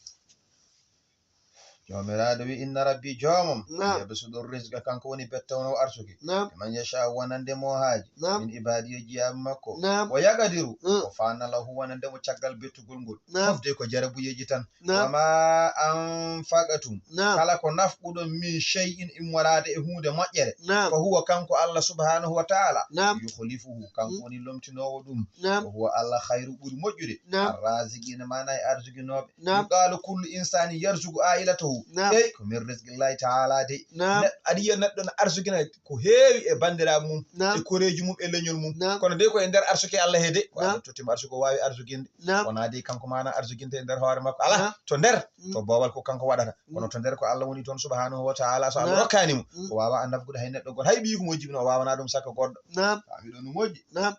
Joomiraaɗo wi, inna rabbi joomam. Naam. Yabsutu rizqa kanko woni bettowno arsuki. Naam. Liman yasha wonande mo haaji. Naam. Min ibadi e jiyaaɓe makko. Naam. Wa yaqdiru. Mm. O fanna lahu wonande mo caggal bettugol ngol. Naam. Fof de ko jarabuyeeji tan. Naam. Wa ma anfaqatum. Naam. Kala ko nafquɗon min shay'in immoraade e huunde moƴƴere. Naam. Fa huwa kanko Allah subhanahu wa ta'ala. Naam. Yukhlifuhu kanko woni lomtinoowo ɗum. Naam. Wa huwa Allah khayru ɓuri moƴƴude. Naam. Arraziqina maana e arsuginooɓe. Naam. Yuqalu kullu insani yarzuqu ailatahu. Naam. Ey, ko min rizqillahi ta'ala de. Naam. Ne-, aɗa yiya neɗɗo no arsukina ko heewi e banndiraaɓe mum, naam, e koreeji mum, e leñol mum. Naam. Kono de ko e nder arsuke Allah he de. Ko, naam, Allah tottimo arsuke o waawi arsukinde. Naam. Wonaa de kanko maana arsukinte e nder hoore makko. Alaa, naam, to nder, mm, to boowal ko kanko waɗata. Mm. Kono to nder ko Allah woni toon subhanahu wa ta'ala. So Allah, naam, rokkaani mo, mm, o waawaa a nafgude hay neɗɗo gooto. Hay ɓiyi ko mo jibino o waawanaa ɗum sakka goɗɗo. Naam. Faami ɗo no moƴƴi. Naam.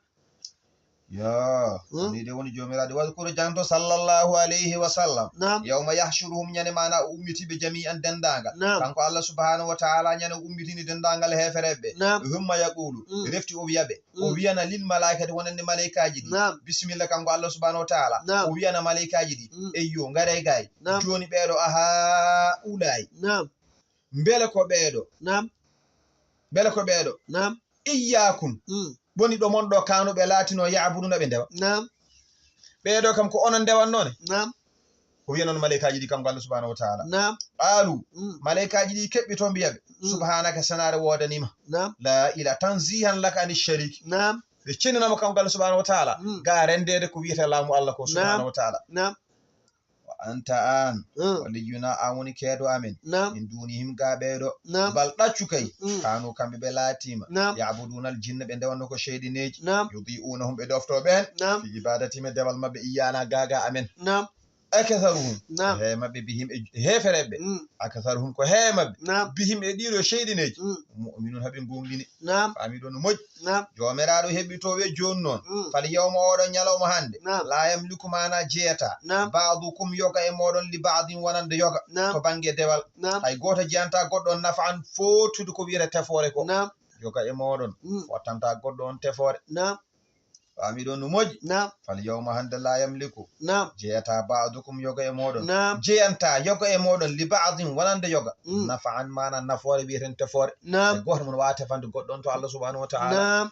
Yo, hmm? Ni de woni Joomiraaɗo. Wadkur janto sallallahu alayhi wa sallam. Naam. Yawma yahshuruhum, ñande maana o ummitiiɓe jami'an denndaangal. Naam. Kanko Allah subhanahu wa ta'ala ñande o ummitini denndaangal heefereɓe. Naam. Humma yaqulu, hmm, refti o wiya ɓe. O, hmm, wiyana lil malaikati wonande malaikaaji ɗi. Naam. Bismillah kanko Allah subhanahu wa ta'ala. Naam. O wiyana malaikaaji ɗi. Hmm. Eyyo, ngare gaay. Naam. Jooni ɓeeɗo aha ulay. Naam. Mbele ko ɓeeɗo. Naam. Mbele ko ɓeeɗo. Naam. Iyyakum. Mm. Woni ɗo mon ɗo kanu ɓe laatino ya'buduna ɓe ndewa. Naam. Ɓeeɗo kam ko onon ndewannoone. Naam. O wiya noon malaikaaji ɗi kanko Allah subhanahu wa ta'ala. Naam. Qaalu. Mm. Malaikaaji ɗi keɓɓi to mbiya ɓe. Mm. Subhanaka sanaare woodanima. Naam. La ila tanzihan laka ani shariki. Naam. Ɓe cenninama kanko Allah subhanahu wa ta'ala. Mm. Ga rendeede ko wiyata laamu Allah ko, naam, subhanahu wa ta'ala. Naam. Wa anta an, mm, waliyuna an woni keedo amen. Naam. Min dunihim ga ɓeeɗo. Naam. Bal ɗaccu kay. Mm. Kanu kamɓe ɓe laatiima. Naam. Ya'buduna al jinna ɓe ndewanno ko sheyɗineeji. Naam. Yudi'unahum ɓe ɗofto ɓeen. Naam. Fi ibadatihim e dewal maɓɓe iyyana gaga amen. Naam. Akatharuhum. Naam. He maɓɓe bihim e heefereɓe. Mm. Akatharuhum ko he maɓɓe. Naam. Bihim e ɗiɗo sheyɗineeji. Mm. Mu'minun haɓe gongini. Naam. Faami ɗo no moƴƴi. Naam. Joomiraaɗo heɓɓitoowo e jooni noon. Mm. Fal yawma oɗo ñalawma hannde. Naam. La yamliku maana jeeyata. Naam. Ba'dukum yoga e mooɗon li ba'din wonande yoga. Naam. To bannge dewal. Naam. Hay gooto jeyanta goɗɗo on nafa'an footude ko wiyata tefoore ko. Naam. Yoga e mooɗon. Mm. Fottanta goɗɗo on tefoore. Naam. Faami ɗo no moƴƴi. Naam. Fal yawma hannde la yamliku. Naam. Jeeyata ba'dukum yoga e mooɗon. Naam. Jeyanta yoga e mooɗon li ba'din wonande yoga. Mm. Nafa'an maana nafoore wiyeten tefoore. Naam. Hay gooto mon waawa tefande goɗɗo on to Allah subhanahu wa ta'ala. Naam.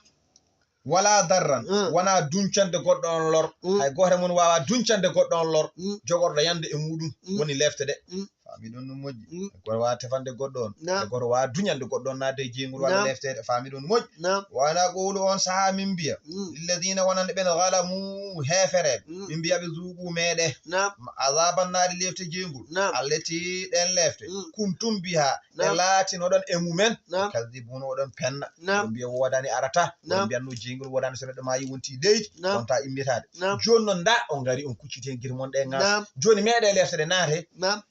Wala darran, mm, wona duncande goɗɗo on lor. Mm. Hay gooto mon waawa duncande goɗɗo on lor. Mm. Jogorɗo yande e muɗum, mm, woni lefte ɗe. Mm. Faami ɗon ɗum moƴƴi. Mm. Goto waawa tefande goɗɗo on. Naam. E goto waawa duñande goɗɗo on naatde e jeygol walla Naam. Lefteede. Faami ɗon moƴƴi. Naam. Wana qulu on sahaa min mbiya. Mm. Lilladina wonande ɓen galamu heefereɓe. Mm. Min mbiya ɓe zuuqu meeɗe. Naam. Azaban naari lefte jeygol. Naam. Allati ɗen lefte. Mm. Kuntum biha. Ɗe Naam. Laatinoɗon e mumen. Naam. Kadibuna oɗon penna. Naam. Ɓe mbiya woodani arata. Naam. Ɓe mbiyanno jeygol woodani so neɗɗo maayi wonti leydi. Naam. Wonta immitaade. Naam. Jooni noon nda on ngari on kucciti hen gite mon ɗe gas. Naam. Jooni meeɗe lefte ɗe naate. Naam.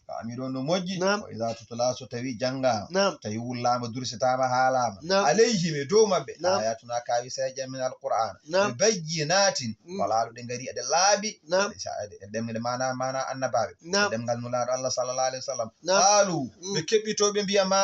Faami ɗon no moƴƴi. Naam. Wa iza tutla so tawi janngaama. Naam. Tawi wullaama dursitaama haalaama. Naam. Alayhim e dow maɓɓe. Naam. Ayatuna kaawi seeƴa min alqur'ana. Naam. Ɓe bayyinatin. Mm. Walaaɗo ɗe ngari eɗe laaɓi. Naam. Sa- eɗe- eɗe ɗemɗe maana maana annabaaɓe. Naam. E ɗemngal nulaaɗo Allah sallallahu alaihi wasallam. Naam. Qaalu Mm. ɓe keɓɓitooɓe mbiya ma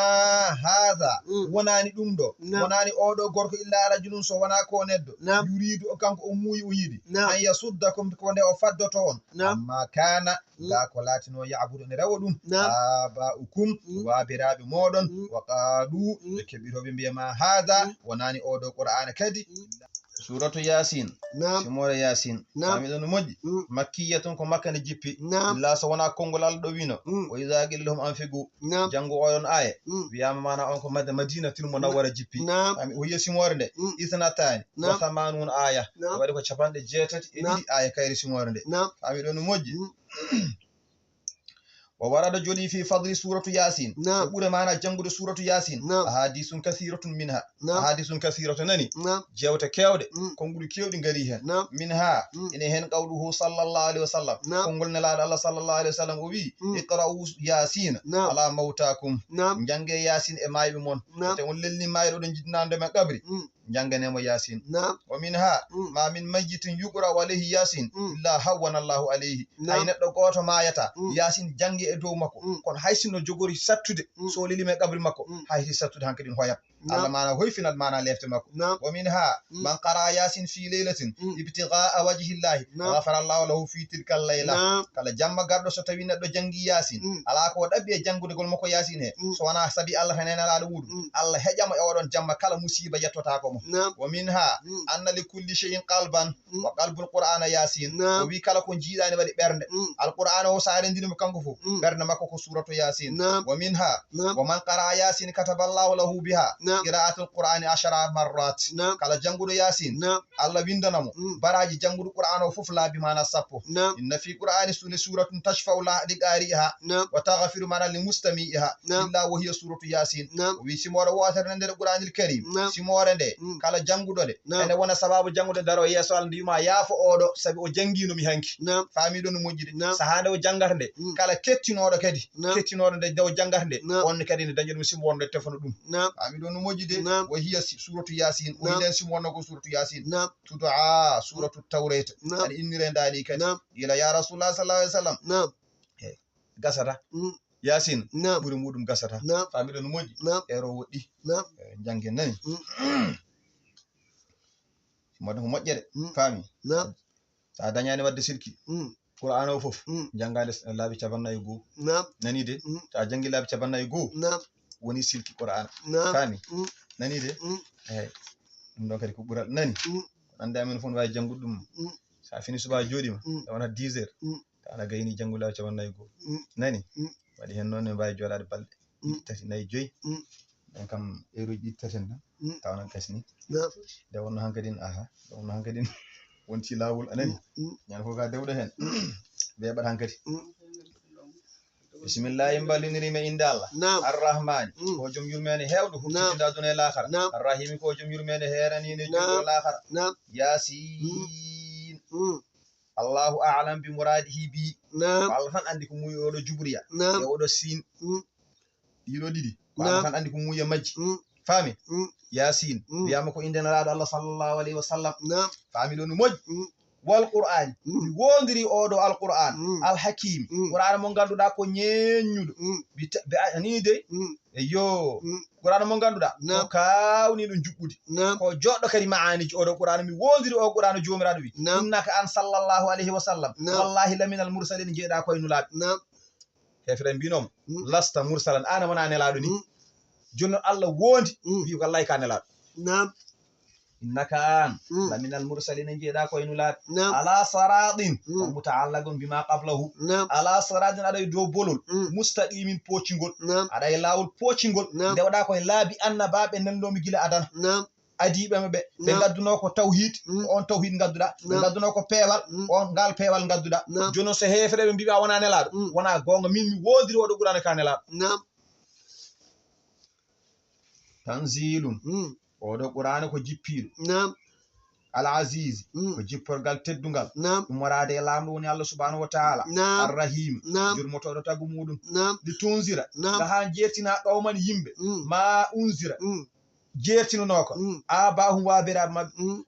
haada Mm. wonaani ɗum ɗo. Naam. Wonaani oɗo gorko illa rajulun so wonaa ko neɗɗo. Naam. Yuridu o kanko o muuyi o yiɗi. Naam. An yasuddakum ko nde o faddoto on. Naam. Amma kaana Mm. Gaa ko laatinoo ya'budu ene rewa ɗum. Naam. Aba'ukum, Mm. waabiraaɓe mooɗon, Mm. wa qaalu, Mm. ɓe keɓirooɓe mbiya ma haada, Mm. wonaani oo ɗoo Qur'aana kadi. Mm. Suuratu Yaasin, Naam. Simoore Yaasin, Naam. Faami ɗon no moƴƴi? Mm. Makkiyatun ko Makka nde jippi, Naam. Illa so wonaa konngol Allah ɗo wino, Mm. wa iza qila lahum anfiqu, Naam. Janngu oɗon aaya, Mm. wiyaama maana on ko Mad-, Madinatul Munawwara jippi. Naam. Faami, o wiya simoore nde, Mm. isnataani, Naam. wa thamanuuna aaya, Naam. Waɗi ko capanɗe jeetati e Naam. Ɗiɗi aaya kayre simoore nde. Naam. Faami ɗon no moƴƴi? Mm. Wa warada joli fi fadli suuratu Yaasin. Naam. E ɓure maana janngude suuratu Yaasin. Naam. Ahadisun kasiratun minha. Naam. Ahadisun kasiratu nani. Naam. Jeewte keewɗe. Mm. Konnguli keewɗi ngari heen. Naam. Minha. Mm. Ene heen qawluhu sallallahu alayhi wa sallam. Naam. Konngol Nelaaɗo Allah sallallahu alayhi wa sallam o wiyi, Mm. iqra'u Yaasina Naam. Ala mawtaakum. Naam. Njannge Yaasin e maayɓe mon. Naam. Te on lelni maayɗo ɗo jiddinaande men qabri. Mm. Njannganee mo Yaasin. Naam. Wa minha, Mm. ma min mayyitin yuqra'u alayhi Yaasin, Mm. illa hawwana Allahu alayhi. Naam. Hay neɗɗo gooto maayata, Mm. Yaasin janngi e dow makko. Mm. Kono hay sinno jogori sattude, Mm. so o lelii men qabri makko, Mm. hay si sattude hankadi ɗum hoyat. Naam. Allah maana hoyfinat maana lefte makko. Naam. Wa minha, Mm. man qara'a Yaasin fi laylatin, Mm. ibtigha'a wajhillahi, Naam. ghafara Allahu lahu fi tilka layla. Naam. Kala jamma garɗo so tawi neɗɗo janngi Yaasin, Mm. alaa ko o ɗaɓɓi e janngudegol makko Yaasin he, Mm. so wonaa sabi Allah tan e Nelaaɗo muɗum, Mm. Allah heƴa mo e oɗon jamma kala musiiba yettotaako mo. Naam. Wa minha, Mm. anna li kulli shay'in qalban, Mm. wa qalbul Qur'aana Yaasin. Naam. O wi kala ko jiiɗaani waɗi ɓernde. Mm. Alqur'aana o so a renndini mo kanko fof, Mm. ɓernde makko ko suuratu Yaasin. Naam. Wa minha, Naam. wa man qara'a Yaasin kataba Allahu lahu biha Naam. qira'atul Qur'aani ashara marrat. Naam. Kala jannguɗo Yaasin, Naam. Allah winndana mo Mm. baraaji jannguɗo Qur'aana o fof laabi maana sappo. Naam. Inna fi Qur'aani sunni suuratun tashfa'u la li qari'iha Naam. wa taghfiru maana li mustami'iha Naam. illa wa hiya suuratu Yaasin. Naam. O wi simoore wootere nde nder Qur'aanil Karim. Naam. Simoore nde Mm. kala jannguɗo nde Naam. ene wona sababu janngude daro yeeso Allah nde yuma yaafo oɗo sabi o janngiino mi hanki. Naam. Faami ɗon no moƴƴi de. Naam. Sahaa nde o janngata nde Mm. kala kettinooɗo kadi Naam. Kettinooɗo nde nde o janngata nde Naam. On kadi ne daña ɗum simo wonde tefano ɗum. Naam. Faami ɗon no moƴƴi de. Naam. Wa hiya si- suuratu Yaasin. O Naam. Wi nden simo wonno ko suuratu Yaasin. Naam. Tudu'a suuratu Tawreeta. Naam. Aɗa innire ndaali kadi. Naam. Ila ya Rasulullah sallallahu alaihi wasallam. Naam. Eh, gasata. Mm. Yaasin. Naam. Ɓuri muɗum gasata. Naam. Faami ɗon no moƴƴi. Naam. Ero woɗɗi. Naam. Eh, janngen nani. Mm. Moɗon ko moƴƴere. Mm. Faami. Naam. So a dañaani waɗde silki, Mm. Qur'aana o fof, Mm. janngaade s- laabi capannay e goo. Naam. Nani de? Mm. So a janngi laabi capannay e goo, Naam. Woni silki Qur'aana. Naam. Faami? Mm. Nani de? Mm. Eey. Ɗum ɗon kadi ko ɓural. Nani? Mm. Annde amen fof no waawi janngude ɗum. Mm. So a fini subaa jooɗiima, Mm. e wona dix heures, Mm. tawa ana gayni janngude laabi capannay e goo. Mm. Nani? Mm. Waɗi heen noon ne mbaawi jooɗaade balɗe Mm. Ɗiɗi, tati, nayi, joyi. Mm. Ɗen kam, heure uji ɗiɗi, tati en tan. Mm. Tawa nan gasni. Naam. Nde wonno hankadin, aha, nde wonno hankadin wonti laawol, a nani? Mm, mm. Ñande fof ka dewɗo heen. Mm. Weeɓat hankadi. Mm. Bisimillahi, mballondirimi e innde Allah. Naam. Arrahmani, Mm. ko joom yurmeende heewɗo, Naam. huɓɓitinɗo aduna e laakara. Naam. Arrahimi, ko joom yurmeende heeraniinde Naam. juulɗo laakara. Naam. Yaasin. Mm. Allahu a'lam bi muradihi bi. Naam. Ko Allah tan anndi ko muuyi oɗo jubriya. Naam. E oɗo siin. Mm. Ɗiɗo ɗiɗi. Ko Allah Naam. Tan anndi ko muuyi e majji. Mm. Faami? Mm. Yaasin. Mm. Wiyaama ko innde Nelaaɗo Allah sallallahu alayhi wa sallam. Naam. Faami ɗo no moƴƴi. Mm. Wal Qur'aani. Mm. Mi woondiri oɗo Al Qur'aan. Mm. Al Hakiimi. Mm. Qur'aana mo ngannduɗaa ko ñeeññuɗo. Mm. Bi ta-, bi a-, nii de. Mm. Eyyo. Mm. Qur'aana mo ngannduɗaa Naam. Ko kaawniiɗo njuɓɓudi. Naam. Ko jooɗɗo kadi ma'aaniji oɗo Qur'aana. Mi woondiri o Qur'aana Joomiraaɗo wi. Naam. Innaka an sallallahu alayhi wa sallam. Naam. Wallahi laminal mursalin, jeeɗa koye nulaaɓe. Naam. Heefere mbinomo, Mm. Lasta mursalan, aan a wonaa nelaaɗo ni. Mm. Jooni noon Allah woondi, Mm. Wi wallahi ka nelaaɗo. Naam. Innaka an, mm, laminal mursalina, njeeɗa ko e nulaaɓe. Naam. Ala siratin, mm, on mutaallagun bima qablahu. Naam. Ala siratin, aɗa e dow bolol. Mm. Mustaqimin, poocingol. Naam. Aɗa e laawol poocingol. Naam. Nde waɗa ko e laabi annabaaɓe nanndoomi gila adana. Naam. Adiiɓe maɓɓe, ɓe, naam, ngadduno ko tawhid, mm, ko on tawhid ngadduɗa. Ɓe, naam, ngadduno ko peewal, mm, ko on ngal peewal ngadduɗa. Naam. Jooni noon so heefereɓe mbiɓe a wona nelaaɗo, mm, wona goonga, min mi woodiri oɗo Qur'aana ka nelaaɗo. Naam. Tanzilun. Mm. Oɗo Qur'aana ko jippiiɗo. Naam. Al Aziz, mm, ko jipporgal teddungal. Naam. Ummoraade e laamɗo woni Allah subhanahu wa ta'ala. Naam. Ar Rahim, naam, jurmotooɗo tagu muɗum. Naam. Li tunzira, naam, ka haa jeertina qawman yimɓe. Mm. Ma unzira, mm, jeertinunooka. Mm. Abahum, waabiraaɓe maɓɓe. Mm.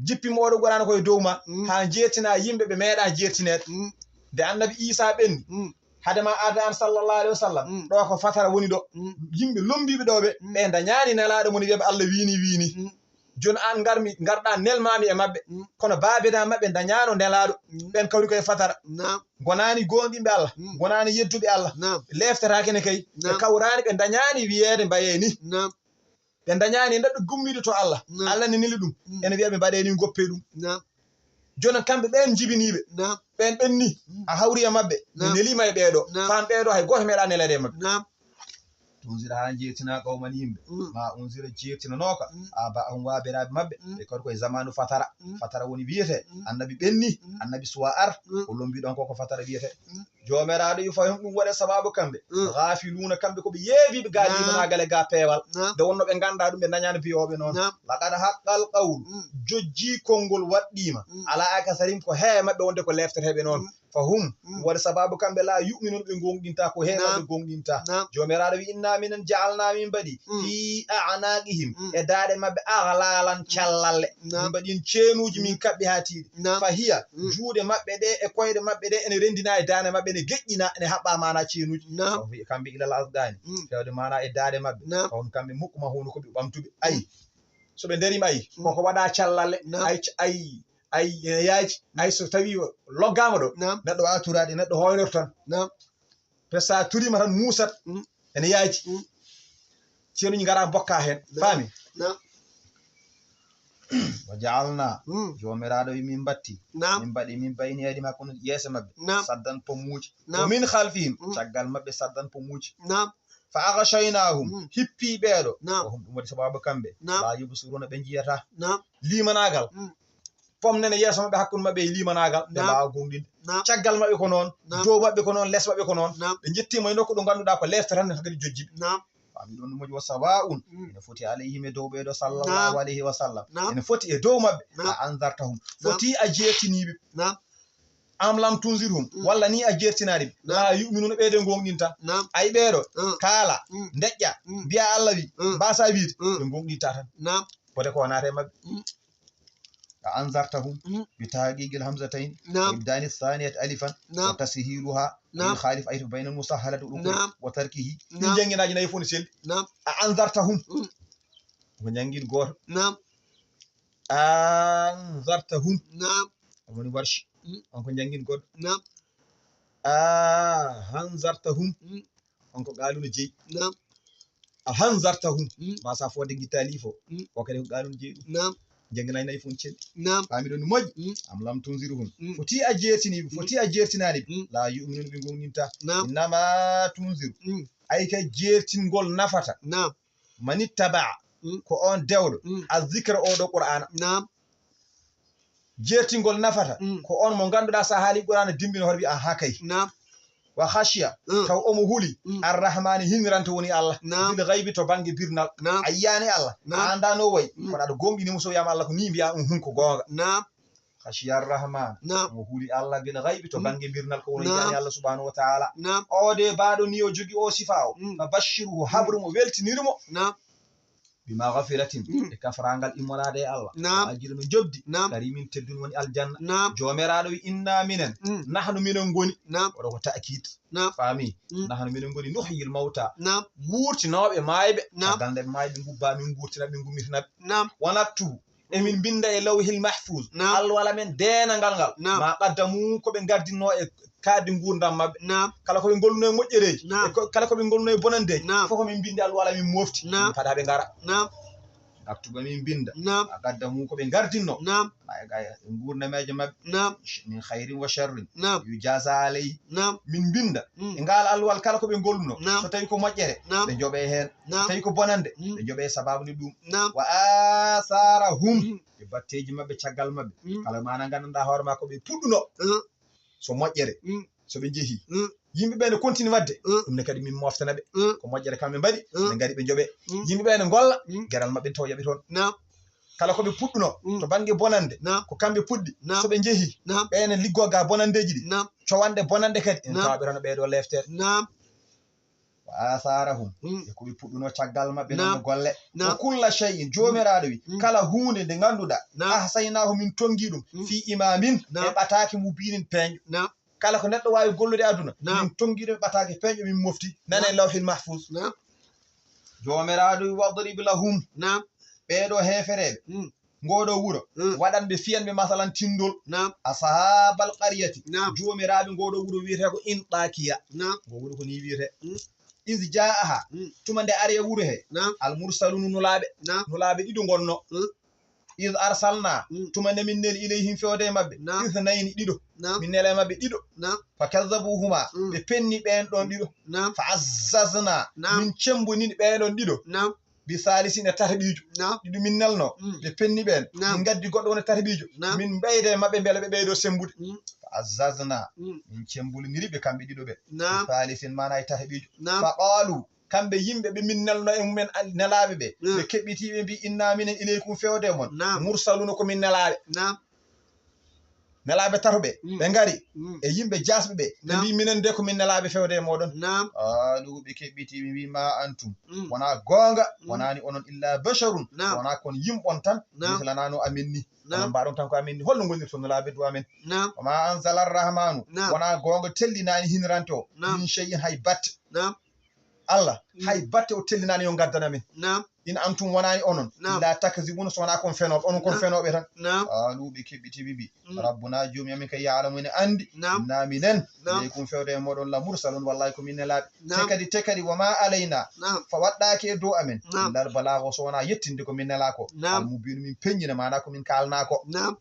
Jippi mo oɗo Qur'aana ko e dow ma, mm, haa jeertina yimɓe ɓe meeɗa jeertineede. Mm. Nde annabi Iisaa ɓenni, mm, hade ma arde an sallallahu alayhi wa sallam, mm, ɗo ko fatara woni ɗo. Mm. Yimɓe lombiiɓe ɗo ɓe, mm, ɓe ndañaani nelaaɗo mo ni wiyaɓe Allah wiini, wiini. Mm. Jooni an ngarmi, ngarɗa nelmaami e maɓɓe. Mm. Kono baabiraaɓe maɓɓe ndañaano nelaaɗo. Mm. Ɓen kawri ko e fatara. Naam. Ngonaani goonɗinɓe Allah, mm, ngonaani yedduɓe Allah. Naam. Leeftataake ne kay. Ɓe, naam, kawraani, ɓe ndañaani wiyeede mbayee ni. Naam. Ɓe ndañaani neɗɗo gummiiɗo to Allah. Naam. Allah ne neli ɗum. Mm. Ene wiya ɓe mbaɗee ni, ngoppee ɗum. Naam. Jooni kamɓe ɓeen njibiniiɓe. Naam. Ɓeen ɓenni. Mm. A hawri e maɓɓe. Naam. Mi neliima e ɓeeɗo. Naam. Faan ɓeeɗo hay gooto meeɗaa neleede e maɓɓe. Naam. Tunzira haa jeertina qawman yimɓe. Mm. Ma unzira jeertinanooka. Mm. Aba'ahum waabiraaɓe maɓɓe. Mm. Ɓe kadi ko e zamaanu fatara. Mm. Fatara woni wiyetee. Mm. Annabi ɓenni. Mm. Annabi suwa ar. Mm. Ko lombi ɗon ko ko fatara wiyetee. Mm. Joomiraaɗo wi fahum ɗum waɗe sabaabu kamɓe. Mm. Gaafiluuna kamɓe ko ɓe yeebiiɓe gaa, naam, liimanaagal e gaa peewal. Naam. Nde wonno ɓe nganndaa ɗum ɓe ndañaani biyooɓe noon. Naam. Laqad haqqal qawlu. Mm. Jojjii konngol waɗɗiima. Mm. Ala akasarihim ko heewe maɓɓe wonde ko leefteteeɓe noon. Mm. Fahum, mm, waɗi sabaabu kamɓe laa yu'minuuna ɓe goongɗintaa, ko heewe maɓɓe goongɗintaa. Naam. Joomiraaɗo wi inna minen ja'alnaa min mbaɗi, mm, fi a'naaqihim, mm, e daaɗe maɓɓe aghlaalan, mm, callalle. Naam. Min mbaɗi heen ceenuuji, min, mm, kaɓɓi haa tiiɗi. Naam. Fahiya, mm, juuɗe maɓɓe ɗe e koyɗe maɓɓe ɗe ene renndina e daande maɓɓe, ene geƴƴina, ene haɓɓa maanaa ceenuuji. Naam. Fahum kamɓe ilal azqaani, mm, fewde maanaa e daaɗe maɓɓe. Naam. Fahum kamɓe muqmahuuna ko ɓe ɓamtuɓe. Ayi, mm, so ɓe ndariima ayi, mm, koko waɗa callalle. Naam. Ay, c-, ay, ay, ene yaaji. Ay, so tawi loggaama ɗo, naam, neɗɗo waawa turaade, neɗɗo hoynor tan. Naam. Pe sa turiima tan muusat, mm, ene yaaji. Mm. Ceenuuji ngara mbokka heen. Naam. Faami? Naam. Wa ja'alna, mm, Joomiraaɗo wi min mbatti. Naam. Min mbaɗi min bayni aydihim, hakkunde yeeso maɓɓe. Naam. Saddan pomuuji. Naam. Wa min khalfihim, mm, caggal maɓɓe saddan pomuuji. Naam. Fa aghshaynahum, mm, hippi ɓeeɗo. Naam. Wa hum, ɗum waɗi sabaabu kamɓe. Naam. La yubsiruna, ɓe njiyataa. Naam. Liimanaagal. Mm. Pom nene yeeso maɓɓe, hakkunde maɓɓe e liimanaagal, ɓe, naam, mbaawa goongɗinde. Naam. Caggal maɓɓe ko noon, naam, dow maɓɓe ko noon, les maɓɓe ko noon. Naam. Ɓe njettiima e nokku ɗo ngannduɗaa ko leefta tan, ne hakkadi jojji ɓe. Naam. Faami ɗon no moƴƴi, wa sawa'un, mm, ene foti alayhim, e dow ɓeeɗo, sallallahu, naam, alayhi wa sallam. Naam. Ene foti e dow maɓɓe, naam, a anzartahum. Naam. Foti a jeertiniiɓe. Naam. Am lam tunzirhum, mm, walla ni a jeertinaade ɓe. Naam. La yu'minuna, ɓeeɗo goongɗintaa. Naam. Ay ɓeeɗo, mm, kaala, mm, ndeƴƴa, mm, mbiya Allah wi, mm, mbasa wiide, mm, ɓe goongɗintaa tan. Naam. Foti ko naata e maɓɓe. Mm. A anzartahum, mm, bi tahqiqil hamzatayn, naam, wa ibdali thaniyati alifan, naam, wa tashiluha, naam, yukhalifu aytu bayna al musahhalati wal ukri, naam, wa tarkihi. Ɗin, naam, jannginaaji nayi fof ne selli. Naam. A anzartahum. Mm. Ko janngin gooto. Naam. Anzartahum. Naam. On woni Warshi. Mm. On ko janngin goɗɗo. Naam. A hanzartahum. Mm. On ko Qaaluuna jeyi. Naam. A hanzartahum. Mm. Ma sa fodde gittaali fof. Mm. O kadi ko Qaaluuna jeyi ɗum. Naam. Jannginaaji nayi fof celli. Naam. Faami ɗon no moƴƴi. Mm. Am lam tunzirhum. Mm. Foti a jeertiniiɓe, mm, foti a jeertinaani ɓe. Mm. La yu'minuna, ɓe goongɗintaa. Naam. Innama tunziru. Mm. Ay ka jeertingol nafata. Naam. Manittaba'a, mm, ko on dewɗo, mm, azzikra, oo ɗoo Qur'aana. Naam. Jeertingol nafata, mm, ko on mo ngannduɗaa so a haali Qur'aana dimbina hoto wiya, "Aha kay." Naam. Wa khashiya, mm, taw omo huli, mm, Arrahmaani, hiniranta woni Allah, naam, bil ghaybi, to bannge birnal. Naam. A yiyaani Allah, naam, a anndaa no wayi, mm, kono aɗa goongɗini mo, so wiyaama Allah ko nii mbiyaa, uhun, ko goonga. Naam. Khashiya Arrahman. Naam. Mo huli Allah bil ghaybi, to, mm, bannge birnal, ko woni, naam, yiyaani Allah subhanahu wa ta'ala. Naam. O de baaɗo ni o jogi o sifa o. Mm. Fa bashirhu, habru mo, weltiniri mo. Naam. Bi maghfiratin, mm, e kafraangal immoraade e Allah. Naam. Wa ajrin, no jobdi. Naam. Karimin, teddun, woni aljanna. Naam. Joomiraaɗo wi, inna minen. Mm. Nahnu, minen ngoni. Naam. Oɗo ko ta'kid. Naam. Faami? Mm. Nahnu, minen ngoni, nuhyil mawta. Naam. Wuurtinooɓe maayɓe. Naam. Caggal nde ɓe maayi, ɓe ngubba, min nguurtina ɓe, ngummitina ɓe. Naam. Wa naktubu. Emin mbinnda e lawhil mahfuz, naam, alluwal amen deenangal ngal. Naam. Ma qaddamu, ko ɓe ngardinnoo e kaaɗdi nguurndam maɓɓe. Naam. Kala ko ɓe ngolluno e moƴƴereeji, naam, e ko, kala ko ɓe ngolluno e bonanndeeji, naam, fof ko min mbinndi alluwal amin mofti. Naam. Min paɗa ɓe ngara. Naam. Naktuba, min binda. Naam. A gadda mum ko ɓe ngardinno. Naam. Ay, ay, ngurnameeje maɓɓe. Naam. Min khayrin wa sharrin. Naam. Yujaza alayhi. Naam. Min binda. Mm. E ngal alluwal kala ko ɓe ngolluno. Naam. So tawi ko moƴƴere, naam, ɓe joɓe heen. Naam. So tawi ko bonande, mm, ɓe joɓe sababu ni ɗum. Naam. Wa asarahum. Mm. E batteeji maɓɓe, caggal maɓɓe. Mm. Kala mana nganndanɗaa hoore ma ko ɓe puɗɗuno. Mm. So moƴƴere, mm, so ɓe njehi. Mm. Yimɓe ɓe ne continue waɗde, mm, ɗum ne kadi min moftana ɓe. Mm. Ko moƴƴere kamɓe mbaɗi, mm, ɓe ngari ɓe joɓe. Mm. Yimɓe ɓe ne ngolla, mm, geral maɓɓe taw yaɓi toon. Naam. Kala ko ɓe puɗɗuno, mm, to bannge bonande, naam, ko kamɓe puɗɗi. Naam. So ɓe njehi, naam, ɓe ne liggo ga bonandeeji ɗi. Naam. Cowanɗe bonande kadi, en, naam, tawa ɓe rano ɓeeɗo leftere. Naam. Wa asarahum, mm, e ko ɓe puɗɗuno caggal maɓɓe, naam, noon golle. Naam. Wa kulla shay'in, Joomiraaɗo wi, mm, kala huunde nde ngannduɗaa, naam, ahsaynahu, min tonngi ɗum, mm, fi imamin, naam, e ɓataake mubinin, peeñɗo. Naam. Kala ko neɗɗo waawi gollude aduna, naam, min tonngi ɗum e ɓataake peeñɗo, min mofti. Nane, naam, lawhil mahfuz. Naam. Joomiraaɗo wi, wadrib lahum, naam, ɓeeɗo heefereeɓe, mm, ngooɗo wuro, mm, waɗan ɓe, fiyan ɓe, masalan, tinndol. Naam. Ashabal qaryati. Naam. Joomiraaɓe ngooɗo wuro wiyetee ko Intakiya. Naam. Ngo wuro ko ni wiyetee. Mm. Iz jaaha, mm, tuma nde ari e wuro he. Naam. Al mursaluna, nulaaɓe. Naam. Nulaaɓe ɗiɗo ngonno. Mm. Iz arsalna, mm, tuma nde min neli, ilayhim, fewde e maɓɓe. Naam. Ithnayni, ɗiɗo. Naam. Min nela e maɓɓe ɗiɗo. Naam. Fa kazzabuhuma, mm, ɓe penni ɓeen ɗon ɗiɗo. Naam. Fa azzazna, naam, min cemmbonini ɓeen ɗon ɗiɗo. Naam. Bi salisin, e tataɓiijo. Naam. Ɗiɗo min nelno, mm, ɓe penni ɓeen. Naam. Min ngaddi goɗɗo woni tataɓiijo. Naam. Min ɓeyda e maɓɓe mbele ɓe ɓeydo semmbude. Mm. Fa azzazna, mm, min cemmboniri ɓe kamɓe ɗiɗo ɓe. Naam. Bi salisin, mana e tataɓiijo. Naam. Fa qalu, kamɓe yimɓe ɓe min nelno e mumen al-, nelaaɓe ɓe, mm, ɓe keɓɓiti ɓe mbi, inna minen ilaykum, fewde e mon. Naam. Mursaluna, ko min nelaaɓe. Naam. Nelaaɓe tato ɓe, mm, ɓe ngari, mm, e yimɓe jaasɓe ɓe, ɓe, naam, mbi, minen de ko min nelaaɓe fewde e mooɗon. Naam. Qalu, ɓe keɓɓiti, ɓe mbi, ma antum, mm, wonaa goonga, mm, wonaani onon, illa basharun, naam, wonaa kon yimɓe on tan, naam, mislana no amin ni. Naam. Onon mbaɗon tan ko amin ni. Holno ngonirton nelaaɓe du amen? Naam. Wa ma anzala arrahmanu, naam, wonaa goonga tellinaani hinirante o, naam, min shay'in, hay batte. Naam. Allah, mm, hay batte o tellinaani yo ngaddana min. Naam. In antum, wonaani onon, naam, illa takzibuna, so wonaa kon fenooɓe, onon kon, naam, fenooɓe tan. Naam. Qalu, ɓe keɓɓiti ɓe mbi, mm, rabbuna, joomi amin kay, ya'lamu, ene anndi, naam, inna minen, naam, ilaykum, fewde e mooɗon, la mursalun, wallahi ko min nelaaɓe. Naam. Te kadi, te kadi, wa ma alayna, naam, fa waɗɗaaki e dow amen, naam, illa al balaagu, so wonaa yettinde ko min nelaa ko. Naam. Al mubinu, min peññina, maanaa ko min kaalnaa ko. Naam.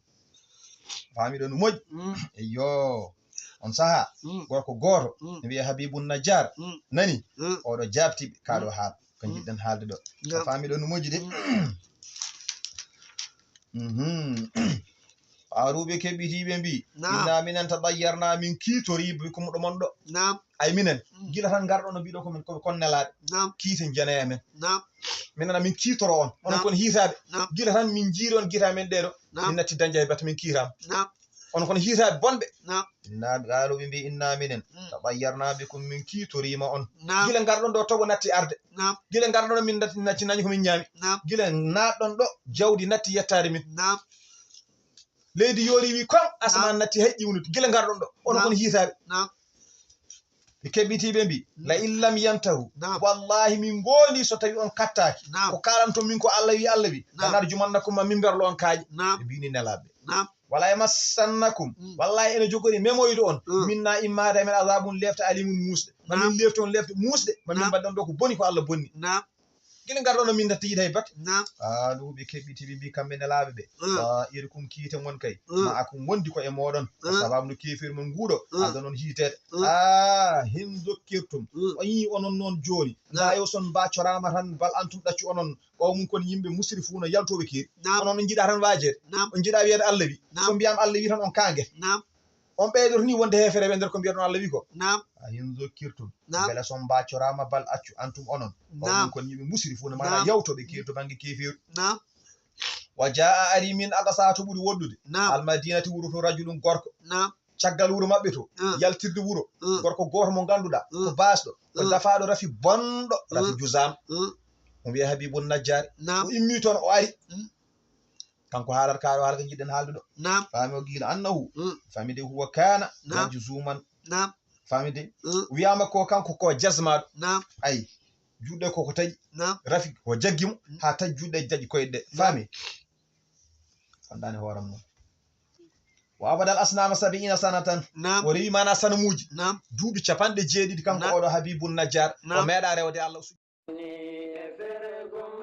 Faami ɗo no moƴƴi? Mm. Eyyo. On saha, mm, gorko gooto, mm, ne wiyee Habibun Najjar. Mm. Nani? Mm. Oɗo jaabti ɓe, kaa ɗo, mm, haal. Ko, mm, njiɗɗen haalde ɗo. Naam. A faami ɗo no moƴƴi de? Mm. Mhm. Faaruɓe keɓɓitii ɓe mbii, naam, inna minen tatayyarna, min kiitorii bikum, ɗo mon ɗo. Naam. Ay minen, mm, gila tan ngarɗon no mbiɗon ko min, ko kon nelaaɓe. Naam. Kiite njanee men. Naam. Minen amin kiitoro on. Onon, naam, kon hiitaaɓe. Naam. Gila tan min njiiri on gita men ɗeeɗo. Naam. Min natti dañde hay batte, min kiitaama. Naam. Onon kon hiitaaɓe bonɓe. Naam. Inna, qaalu, ɓe mbii, inna minen, mm, tatayyarna bikum, min kiitoriima on. Naam. Gila ngarɗon ɗo, toɓo natti arde. Naam. Gila ngarɗon ɗo, min natti, natti nañi ko min ñaami. Naam. Gila naatɗon ɗo, jawdi natti yettaade min. Naam. Leydi yoori wi kon, asamaan, naam, natti hay ƴiwnude. Gila ngarɗon ɗo, onon, naam, kon hiitaaɓe. Naam. Ɓe keɓɓitii ɓe mbii, mm, la in lam yantahu. Naam. Wallahi, min ngoonii so tawi on kattaaki. Naam. Ko kaalanton min ko Allah wi, Allah wi. Naam. Lanarjumannakum, ma min mberlo on kaaƴe. Naam. Ɓe mbii ni nelaaɓe. Naam. Wala yamassannakum. Mm. Wallahi, ene jogori memoyde on. Mm. Minna, immaade e men, azabun, lefte, alimun, muusɗe. Ma min, naam, lefte on lefte muusɗe. Ma min, naam, mbaɗɗon ɗo ko boni, ko Allah bonni. Naam. Gila ngarɗon no min natti yiɗa hay batte. Naam. Qaalu, ɓe keɓɓiti, ɓe mbii kamɓe nelaaɓe ɓe, mm, ta'irukum, kiite mon kay, mm, ma'akum, wondi ko e mooɗon. Mm. Sababu no keefeeri mon nguuɗo, mm, adda non hiiteede. Mm. Ah, in zukkirtum. Mm. O yii onon noon jooni. Naam. Ndaa yo son mbaa coraama tan, bal antum, ɗaccu onon. Ɓawo mum kon yimɓe musrifuuna, yaltooɓe keeri. Naam. Onon on njiɗaa tan waajeede. Naam. On njiɗaa wiyeede Allah wi. Naam. So mbiyaama Allah wi tan on kaange. Naam. On ɓeydoto ni wonde heefereeɓe e nder ko mbiyatnoo Allah wi ko. Naam. A in zukkirtum. Naam. Mbele son mbaa coraama, bal accu antum onon. Naam. Onon kon yimɓe musrifuuna, maanaa, naam, yawtooɓe keeri to bannge keefeeru. Naam. Wa jaa'a, ari min aqsa, to ɓuri woɗɗude. Naam. Al madinati, wuro to, rajulun, gorko. Naam. Caggal wuro maɓɓe to, mm, yaltirde wuro, mm, gorko gooto mo ngannduɗaa, mm, ko baasɗo, ko, mm, dafaaɗo rafi bonɗo, rafi, mm, Juzaam. Mm. O wiyee Habibun Najjaari. Naam. O immii toon, o ari. Mm. Kanko haalata kaa ɗo haala ko njiɗɗen haalde ɗo. Naam. Faami o gila annahu. Mm. Faami de huwa kaana, naam, majzuuman. Naam. Faami de? Mm. Wiyaama ko kanko ko jazmaaɗo. Naam. Ay, juuɗe ko ko taƴi. Naam. Rafi o jaggi mo, mm, haa taƴi juuɗe, jaƴi koyɗe ɗe. Naam. Faami? Fandaani hoore mum. Wa abadal asnaama sabiina sanatan. Naam. O rewi maanaa sanamuuji. Naam. Duuɓi capanɗe jeeɗiɗi kanko, naam, oɗo Habibun Najjar. Naam. O meeɗaa rewde Allah. Ni e fere gom